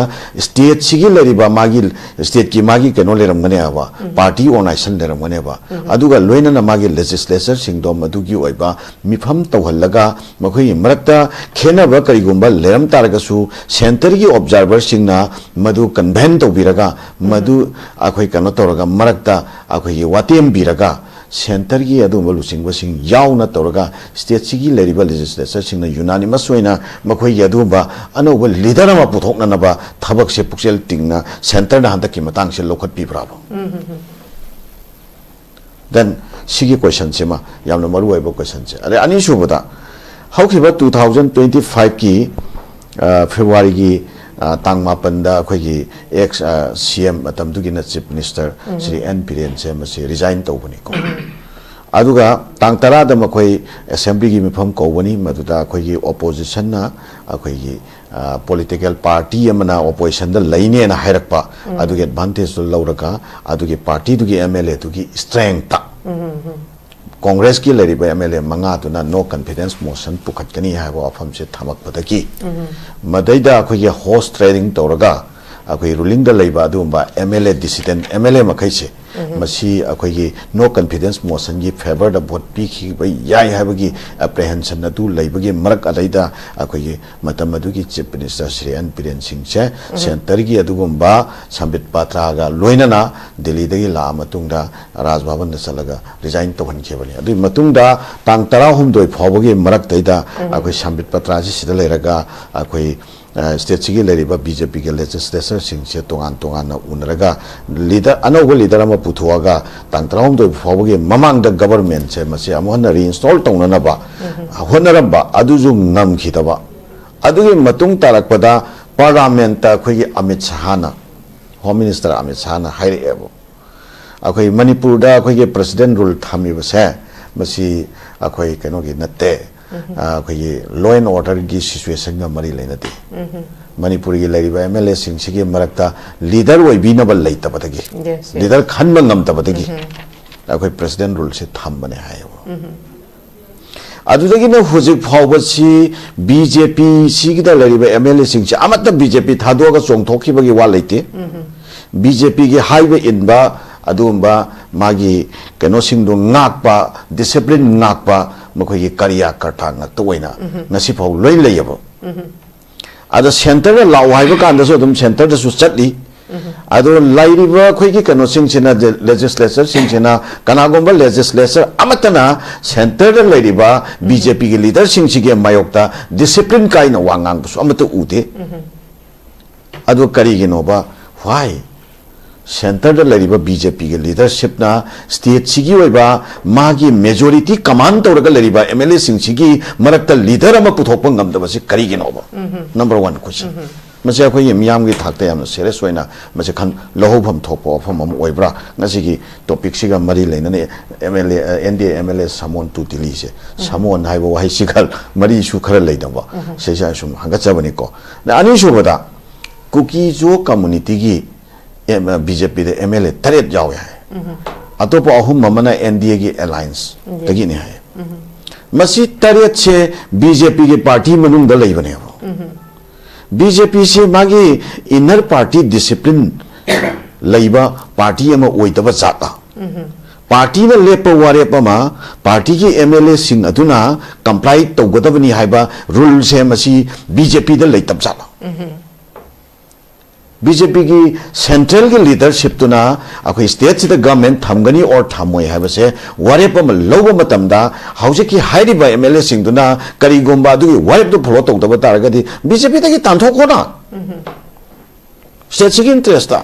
ꯁ꯭ꯇꯦꯠꯁꯤꯒꯤ ꯂꯩꯔꯤꯕ ꯃꯥꯒꯤ, ꯁ꯭ꯇꯦꯠꯀꯤ ꯃꯥꯒꯤ ꯀꯩꯅꯣ ꯂꯩꯔꯝꯒꯅꯦꯕ, ꯄꯥꯔꯇꯤ ꯑꯣꯔꯒꯅꯥꯏꯖꯦꯁꯟ ꯂꯩꯔꯝꯒꯅꯦꯕ, ꯑꯗꯨꯒ ꯂꯣꯏꯅꯅ ꯃꯥꯒꯤ ꯂꯦꯖꯤꯁꯂꯦꯆꯔꯁꯤꯡꯗꯣ ꯃꯗꯨꯒꯤ ꯑꯣꯏꯕ ꯃꯤꯐꯝ ꯇꯧꯍꯜꯂꯒ, ꯃꯈꯣꯏꯒꯤ ꯃꯔꯛꯇ ꯈꯦꯠꯅꯕ ꯀꯔꯤꯒꯨꯝꯕ ꯂꯩꯔꯝ ꯇꯥꯔꯒꯁꯨ, ꯁꯦꯟꯇꯔꯒꯤ ꯑꯣꯕꯖꯥꯔꯚꯔꯁꯤꯡꯅ ꯃꯗꯨ ꯀꯟꯚꯦꯟ ꯇꯧꯕꯤꯔꯒ, ꯃꯗꯨ ꯑꯩꯈꯣꯏ ꯀꯩꯅꯣ ꯇꯧꯔꯒ, ꯃꯔꯛꯇ ꯑꯩꯈꯣꯏꯒꯤ ꯋꯥꯇꯦꯝꯕꯤꯔꯒ, ꯁꯦꯟꯇꯔꯒꯤ ꯑꯗꯨꯒꯨꯝꯕ ꯂꯨꯆꯤꯡꯕꯁꯤꯡ ꯌꯥꯎꯅ ꯇꯧꯔꯒ, ꯁ꯭ꯇꯦꯠꯁꯤꯒꯤ ꯂꯩꯔꯤꯕ ꯂꯦꯖꯤꯁꯂꯦꯆꯔꯁꯤꯡꯅ ꯌꯨꯅꯥꯅꯤꯃꯁ ꯑꯣꯏꯅ ꯃꯈꯣꯏꯒꯤ ꯑꯗꯨꯒꯨꯝꯕ ꯑꯅꯧꯕ ꯂꯤꯗꯔ ꯑꯃ ꯄꯨꯊꯣꯛꯅꯅꯕ ꯊꯕꯛꯁꯦ ꯄꯨꯛꯆꯦꯜ ꯇꯤꯡꯅ ꯁꯦꯟꯇꯔꯅ ꯍꯟꯗꯛꯀꯤ ꯃꯇꯥꯡꯁꯦ ꯂꯧꯈꯠꯄꯤꯕ꯭ꯔꯥꯕ? Then ꯁꯤꯒꯤ ꯀꯣꯏꯁꯟꯁꯤꯃ ꯌꯥꯝꯅ ꯃꯔꯨ ꯑꯣꯏꯕ ꯀꯣꯏꯁꯟꯁꯦ꯫ ꯑꯗꯩ ꯑꯅꯤꯁꯨꯕꯗ, ꯍꯧꯈꯤꯕ two thousand twenty five ꯀꯤ, ꯑ, ꯐꯦꯕ꯭ꯔꯨꯋꯥꯔꯤꯒꯤ, ꯑ, ꯇꯥꯡ ꯃꯥꯄꯟꯗ ꯑꯩꯈꯣꯏꯒꯤ ꯑꯦꯛꯁ, ꯑ, ꯁꯤ ꯑꯦꯝ, ꯃꯇꯝꯗꯨꯒꯤꯅ ꯆꯤꯐ ꯃꯤꯅꯤꯁꯇꯔ ꯁ꯭ꯔꯤ ꯑꯦꯟ ꯕꯤꯔꯦꯟꯁꯦ ꯃꯁꯤ ꯔꯤꯖꯥꯏꯟ ꯇꯧꯕꯅꯤꯀꯣ꯫ ꯑꯗꯨꯒ ꯇꯥꯡ ꯇꯔꯥꯗ ꯃꯈꯣꯏ ꯑꯦꯁꯦꯝꯕ꯭ꯂꯤꯒꯤ ꯃꯤꯐꯝ ꯀꯧꯕꯅꯤ, ꯃꯗꯨꯗ ꯑꯩꯈꯣꯏꯒꯤ ꯑꯣꯄꯣꯖꯤꯁꯟꯅ ꯑꯩꯈꯣꯏꯒꯤ, ꯑ, ꯄꯣꯂꯤꯇꯤꯀꯦꯜ ꯄꯥꯔꯇꯤ ꯑꯃꯅ ꯑꯣꯄꯣꯖꯤꯁꯟꯗ ꯂꯩꯅꯦꯅ ꯍꯥꯏꯔꯛꯄ, ꯑꯗꯨꯒꯤ ꯑꯦꯗꯚꯥꯟꯇꯦꯖꯇꯨ ꯂꯧꯔꯒ ꯑꯗꯨꯒꯤ ꯄꯥꯔꯇꯤꯗꯨꯒꯤ ꯑꯦꯝ ꯑꯦꯜ ꯑꯦꯗꯨꯒꯤ ꯁ꯭ꯇ꯭ꯔꯦꯡꯇ, ꯀꯣꯡꯒ꯭ꯔꯦꯁꯀꯤ ꯂꯩꯔꯤꯕ ꯑꯦꯝ ꯑꯦꯜ ꯑꯦ ꯃꯉꯥꯗꯨꯅ ꯅꯣ ꯀꯟꯐꯤꯗꯦꯟꯁ ꯃꯣꯁꯟ ꯄꯨꯈꯠꯀꯅꯤ ꯍꯥꯏꯕ ꯋꯥꯐꯝꯁꯦ ꯊꯝꯃꯛꯄꯗꯒꯤ, ꯃꯗꯩꯗ ꯑꯩꯈꯣꯏꯒꯤ ꯍꯣꯔꯁ ꯇ꯭ꯔꯦꯗꯤꯡ ꯇꯧꯔꯒ, ꯑꯩꯈꯣꯏ ꯔꯨꯂꯤꯡꯗ ꯂꯩꯕ ꯑꯗꯨꯒꯨꯝꯕ M L A, dissident M L A ꯃꯈꯩꯁꯦ, ꯃꯁꯤ ꯑꯩꯈꯣꯏꯒꯤ ꯅꯣ ꯀꯟꯐꯤꯗꯦꯟꯁ ꯃꯣꯁꯟꯒꯤ ꯐꯦꯚꯔꯗ ꯚꯣꯠ ꯄꯤꯈꯤꯕ ꯌꯥꯏ ꯍꯥꯏꯕꯒꯤ ꯑꯦꯄ꯭ꯔꯤꯍꯦꯟꯁꯟ ꯑꯗꯨ ꯂꯩꯕꯒꯤ ꯃꯔꯛ ꯑꯗꯩꯗ, ꯑꯩꯈꯣꯏꯒꯤ ꯃꯇꯝ ꯑꯗꯨꯒꯤ chief minister Shri N Biren ꯁꯤꯡꯁꯦ ꯁꯦꯟꯇꯔꯒꯤ ꯑꯗꯨꯒꯨꯝꯕ ꯁꯝꯕꯤꯠ ꯄꯥꯇ꯭ꯔꯥꯒ ꯂꯣꯏꯅꯅ ꯗꯤꯜꯂꯤꯗꯒꯤ ꯂꯥꯛꯑ ꯃꯇꯨꯡꯗ ꯔꯥꯖ ꯚꯕꯟꯗ ꯆꯠꯂꯒ ꯔꯤꯖꯥꯏꯟ ꯇꯧꯍꯟꯈꯤꯕꯅꯤ꯫ ꯑꯗꯨꯒꯤ ꯃꯇꯨꯡꯗ ꯇꯥꯡ ꯇꯔꯥꯍꯨꯝꯗꯣꯏ ꯐꯥꯎꯕꯒꯤ ꯃꯔꯛꯇꯩꯗ ꯑꯩꯈꯣꯏ ꯁꯝꯕꯤꯠ ꯄꯇ꯭ꯔꯥꯁꯤ ꯁꯤꯗ ꯂꯩꯔꯒ ꯑꯩꯈꯣꯏ, ꯑ, ꯁ꯭ꯇꯦꯠꯁꯤꯒꯤ ꯂꯩꯔꯤꯕ ꯕꯤ ꯖꯦ ꯄꯤꯒꯤ ꯂꯦꯖꯤꯁꯂꯦꯆꯔꯁꯤꯡꯁꯦ ꯇꯣꯉꯥꯟ ꯇꯣꯉꯥꯟꯅ ꯎꯅꯔꯒ ꯂꯤꯗꯔ, ꯑꯅꯧꯕ ꯂꯤꯗꯔ ꯑꯃ ꯄꯨꯊꯣꯛꯑꯒ ꯇꯥꯡ ꯇꯔꯥꯍꯨꯝꯗꯣꯏ ꯐꯥꯎꯕꯒꯤ ꯃꯃꯥꯡꯗ ꯒꯕꯔꯃꯦꯟꯁꯦ ꯃꯁꯤ ꯑꯃꯨꯛ ꯍꯟꯅ ꯔꯤꯏꯟꯁꯇꯣꯜ ꯇꯧꯅꯅꯕ ꯍꯣꯠꯅꯔꯝꯕ, ꯑꯗꯨꯁꯨ ꯉꯝꯈꯤꯗꯕ꯫ ꯑꯗꯨꯒꯤ ꯃꯇꯨꯡ ꯇꯥꯔꯛꯄꯗ ꯄꯥꯔꯂꯥꯃꯦꯟꯠꯇ ꯑꯩꯈꯣꯏꯒꯤ ꯑꯃꯤꯠ ꯁꯍꯥꯅ, ꯍꯣꯝ ꯃꯤꯅꯤꯁꯇꯔ ꯑꯃꯤꯠ ꯁꯍꯥꯅ ꯍꯥꯏꯔꯛꯑꯦꯕ, ꯑꯩꯈꯣꯏ ꯃꯅꯤꯄꯨꯔꯗ ꯑꯩꯈꯣꯏꯒꯤ ꯄ꯭ꯔꯦꯁꯤꯗꯦꯟꯠ ꯔꯨꯜ ꯊꯝꯃꯤꯕꯁꯦ, ꯃꯁꯤ, ꯑꯩꯈꯣꯏ ꯀꯩꯅꯣꯒꯤ ꯅꯠꯇꯦ꯫ ꯑ, ꯑꯩꯈꯣꯏꯒꯤ law and order ꯒꯤ situation ꯒ ꯃꯔꯤ ꯂꯩꯅꯗꯦ꯫ ꯃꯅꯤꯄꯨꯔꯒꯤ ꯂꯩꯔꯤꯕ M L A ꯁꯤꯡꯁꯤꯒꯤ ꯃꯔꯛꯇ leader ꯑꯣꯏꯕꯤꯅꯕ ꯂꯩꯇꯕꯗꯒꯤ, yes, yes, leader ꯈꯟꯕ ꯉꯝꯗꯕꯗꯒꯤ ꯑꯩꯈꯣꯏ president rule ꯁꯦ ꯊꯝꯕꯅꯦ ꯍꯥꯏꯌꯦꯕ꯫ ꯑꯗꯨꯗꯒꯤꯅ ꯍꯧꯖꯤꯛ ꯐꯥꯎꯕꯁꯤ B J P ꯁꯤꯒꯤꯗ ꯂꯩꯔꯤꯕ M L A ꯁꯤꯡꯁꯦ ꯑꯃꯠꯇ B J P ꯊꯥꯗꯣꯛꯑꯒ ꯆꯣꯡꯊꯣꯛꯈꯤꯕꯒꯤ ꯋꯥ ꯂꯩꯇꯦ꯫ B J P ꯒꯤ ꯍꯥꯏꯕ ꯏꯟꯕ, ꯑꯗꯨꯒꯨꯝꯕ ꯃꯥꯒꯤ ꯀꯩꯅꯣꯁꯤꯡꯗꯣ ꯉꯥꯛꯄ, discipline ꯉꯥꯛꯄ, ꯃꯈꯣꯏꯒꯤ ꯀꯔꯤꯌꯥ ꯀꯔꯇꯥ ꯉꯥꯛꯇ ꯑꯣꯏꯅ ꯉꯁꯤꯐꯥꯎ ꯂꯣꯏ ꯂꯩꯌꯦꯕ꯫ ꯑꯗ centre ꯗ ꯂꯥꯛꯑꯣ ꯍꯥꯏꯕ ꯀꯥꯟꯗꯁꯨ ꯑꯗꯨꯝ centre ꯗꯁꯨ ꯆꯠꯂꯤ꯫ ꯑꯗꯣ ꯂꯩꯔꯤꯕ ꯑꯩꯈꯣꯏꯒꯤ ꯀꯩꯅꯣꯁꯤꯡꯁꯤꯅ, legislature ꯁꯤꯡꯁꯤꯅ, ꯀꯅꯥꯒꯨꯝꯕ legislature ꯑꯃꯠꯇꯅ centre ꯗ ꯂꯩꯔꯤꯕ B J P ꯒꯤ leader ꯁꯤꯡꯁꯤꯒꯤ ꯃꯥꯌꯣꯛꯇ discipline ꯀꯥꯏꯅ ꯋꯥ ꯉꯥꯡꯕꯁꯨ ꯑꯃꯠꯇ ꯎꯗꯦ꯫ ꯑꯗꯨ ꯀꯔꯤꯒꯤꯅꯣꯕ? Why? Centre ꯗ ꯂꯩꯔꯤꯕ B J P ꯒꯤ leadership ꯅ state ꯁꯤꯒꯤ ꯑꯣꯏꯕ ꯃꯥꯒꯤ majority command ꯇꯧꯔꯒ ꯂꯩꯔꯤꯕ M L A ꯁꯤꯡꯁꯤꯒꯤ ꯃꯔꯛꯇ leader ꯑꯃ ꯄꯨꯊꯣꯛꯄ ꯉꯝꯗꯕꯁꯤ ꯀꯔꯤꯒꯤꯅꯣꯕ? Number one question꯫ ꯃꯁꯤ ꯑꯩꯈꯣꯏꯒꯤ ꯃꯤꯌꯥꯝꯒꯤ ꯊꯥꯛꯇ ꯌꯥꯝꯅ serious ꯑꯣꯏꯅ ꯃꯁꯤ ꯈꯟ-, ꯂꯧꯍꯧꯐꯝ ꯊꯣꯛꯄ ꯋꯥꯐꯝ ꯑꯃ ꯑꯣꯏꯕ꯭ꯔꯥ? ꯉꯁꯤꯒꯤ topic ꯁꯤꯒ ꯃꯔꯤ ꯂꯩꯅꯅ M L A, N D A M L A summon to Delhi say, summon ꯍꯥꯏꯕ ꯋꯥꯍꯩꯁꯤꯒ ꯃꯔꯤꯁꯨ ꯈꯔ ꯂꯩꯅꯕ, ꯁꯤꯁꯦ ꯑꯩ ꯁꯨꯝ ꯍꯪꯒꯠꯆꯕꯅꯤꯀꯣ꯫ ꯑꯅꯤꯁꯨꯕꯗ, ꯀꯨꯀꯤ ꯖꯣ community ꯒꯤ M-, B J P the M L A ꯇꯔꯦꯠ ꯌꯥꯎꯋꯦ ꯍꯥꯏ꯫ ꯑꯇꯣꯞꯄ ꯑꯍꯨꯝ ꯑꯃꯅ N D A ꯒꯤ alliance ꯗꯒꯤꯅꯤ ꯍꯥꯏ꯫ ꯃꯁꯤ ꯇꯔꯦꯠꯁꯦ B J P ꯒꯤ party ꯃꯅꯨꯡꯗ ꯂꯩꯕꯅꯦꯕ꯫ B J P ꯁꯤ ꯃꯥꯒꯤ inner party discipline ꯂꯩꯕ party ꯑꯃ ꯑꯣꯏꯗꯕ ꯖꯥꯠꯂ? Party ꯅ ꯂꯦꯞꯄ ꯋꯥꯔꯦꯞ ꯑꯃ party ꯒꯤ M L A ꯁꯤꯡ ꯑꯗꯨꯅ comply ꯇꯧꯒꯗꯕꯅꯤ ꯍꯥꯏꯕ rule ꯁꯦ ꯃꯁꯤ B J P ꯗ ꯂꯩꯇꯕ ꯖꯥꯠꯂ? B J P ꯒꯤ central ꯒꯤ leadership ꯇꯨꯅ ꯑꯩꯈꯣꯏ state ꯁꯤꯗ government ꯊꯝꯒꯅꯤ or ꯊꯝꯃꯣꯏ ꯍꯥꯏꯕꯁꯦ ꯋꯥꯔꯦꯞ ꯑꯃ ꯂꯧꯕ ꯃꯇꯝꯗ, ꯍꯧꯖꯤꯛꯀꯤ ꯍꯥꯏꯔꯤꯕ M L A ꯁꯤꯡꯗꯨꯅ ꯀꯔꯤꯒꯨꯝꯕ ꯑꯗꯨꯒꯤ ꯋꯥꯔꯦꯞꯇꯨ follow ꯇꯧꯗꯕ ꯇꯥꯔꯒꯗꯤ, B J P ꯗꯒꯤ ꯇꯥꯟꯊꯣꯛꯈꯣꯅ꯫ State ꯁꯤꯒꯤ interest ꯇ꯫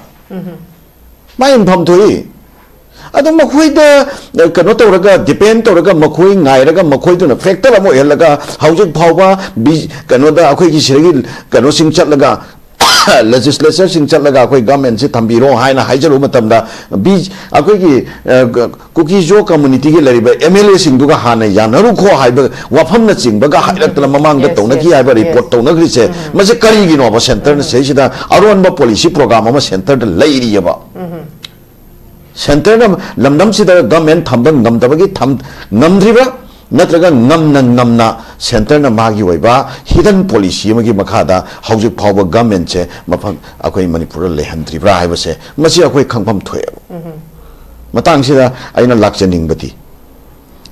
ꯃꯥ ꯌꯨꯝꯐꯝ ꯊꯣꯛꯏ꯫ ꯑꯗꯨ ꯃꯈꯣꯏꯗ, ꯑ, ꯀꯩꯅꯣ ꯇꯧꯔꯒ, depend ꯇꯧꯔꯒ, ꯃꯈꯣꯏ ꯉꯥꯏꯔꯒ, ꯃꯈꯣꯏꯗꯨꯅ factor ꯑꯃ ꯑꯣꯏꯍꯜꯂꯒ, ꯍꯧꯖꯤꯛ ꯐꯥꯎꯕ ꯕꯤ-, ꯀꯩꯅꯣꯗ, ꯑꯩꯈꯣꯏꯒꯤ ꯁꯤꯗꯒꯤ ꯀꯩꯅꯣꯁꯤꯡ ꯆꯠꯂꯒ, ꯂꯦꯖꯤꯁꯂꯦꯆꯔꯁꯤꯡ ꯆꯠꯂꯒ ꯑꯩꯈꯣꯏ ꯒꯚꯔꯟꯃꯦꯟꯠꯁꯤ ꯊꯝꯕꯤꯔꯣ ꯍꯥꯏꯅ ꯍꯥꯏꯖꯔꯨꯕ ꯃꯇꯝꯗ, ꯕꯤ ꯑꯩꯈꯣꯏꯒꯤ ꯀꯨꯀꯤꯖꯣ ꯀꯝꯃꯨꯅꯤꯇꯤꯒꯤ ꯂꯩꯔꯤꯕ ꯑꯦꯝ ꯑꯦꯜ ꯑꯦꯁꯤꯡꯗꯨꯒ ꯍꯥꯟꯅ ꯌꯥꯅꯔꯨꯈꯣ ꯍꯥꯏꯕ ꯋꯥꯐꯝꯅꯆꯤꯡꯕꯒ ꯍꯥꯏꯔꯛꯇꯅ ꯃꯃꯥꯡꯗ ꯇꯧꯅꯈꯤ ꯍꯥꯏꯕ ꯔꯤꯄꯣꯔꯠ ꯇꯧꯅꯈ꯭ꯔꯤꯁꯦ꯫ ꯃꯁꯤ ꯀꯔꯤꯒꯤꯅꯣꯕ? ꯁꯦꯟꯇꯔꯅ ꯁꯤꯗꯩꯁꯤꯗ ꯑꯔꯣꯟꯕ ꯄꯣꯂꯤꯁꯤ ꯄ꯭ꯔꯣꯒ꯭ꯔꯥꯝ ꯑꯃ ꯁꯦꯟꯇꯔꯗ ꯂꯩꯔꯤꯑꯕ꯫ ꯁꯦꯟꯇꯔꯅ ꯂꯝꯗꯝꯁꯤꯗ ꯒꯚꯔꯟꯃꯦꯟꯠ ꯊꯝꯕ ꯉꯝꯗꯕꯒꯤ ꯊꯝ ꯉꯝꯗ꯭ꯔꯤꯕ꯭ꯔꯥ? ꯅꯠꯇ꯭ꯔꯒ ꯉꯝꯅ ꯉꯝꯅ ꯁꯦꯟꯇꯔꯅ ꯃꯥꯒꯤ ꯑꯣꯏꯕ ꯍꯤꯗꯟ ꯄꯣꯂꯤꯁꯤ ꯑꯃꯒꯤ ꯃꯈꯥꯗ ꯍꯧꯖꯤꯛ ꯐꯥꯎꯕ ꯒꯚꯔꯟꯃꯦꯟꯠꯁꯦ ꯃꯐꯝ ꯑꯩꯈꯣꯏ ꯃꯅꯤꯄꯨꯔꯗ ꯂꯩꯍꯟꯗ꯭ꯔꯤꯕ꯭ꯔꯥ ꯍꯥꯏꯕꯁꯦ, ꯃꯁꯤ ꯑꯩꯈꯣꯏ ꯈꯪꯐꯝ ꯊꯣꯛꯑꯦꯕ꯫ ꯃꯇꯥꯡꯁꯤꯗ ꯑꯩꯅ ꯂꯥꯛꯆꯅꯤꯡꯕꯗꯤ,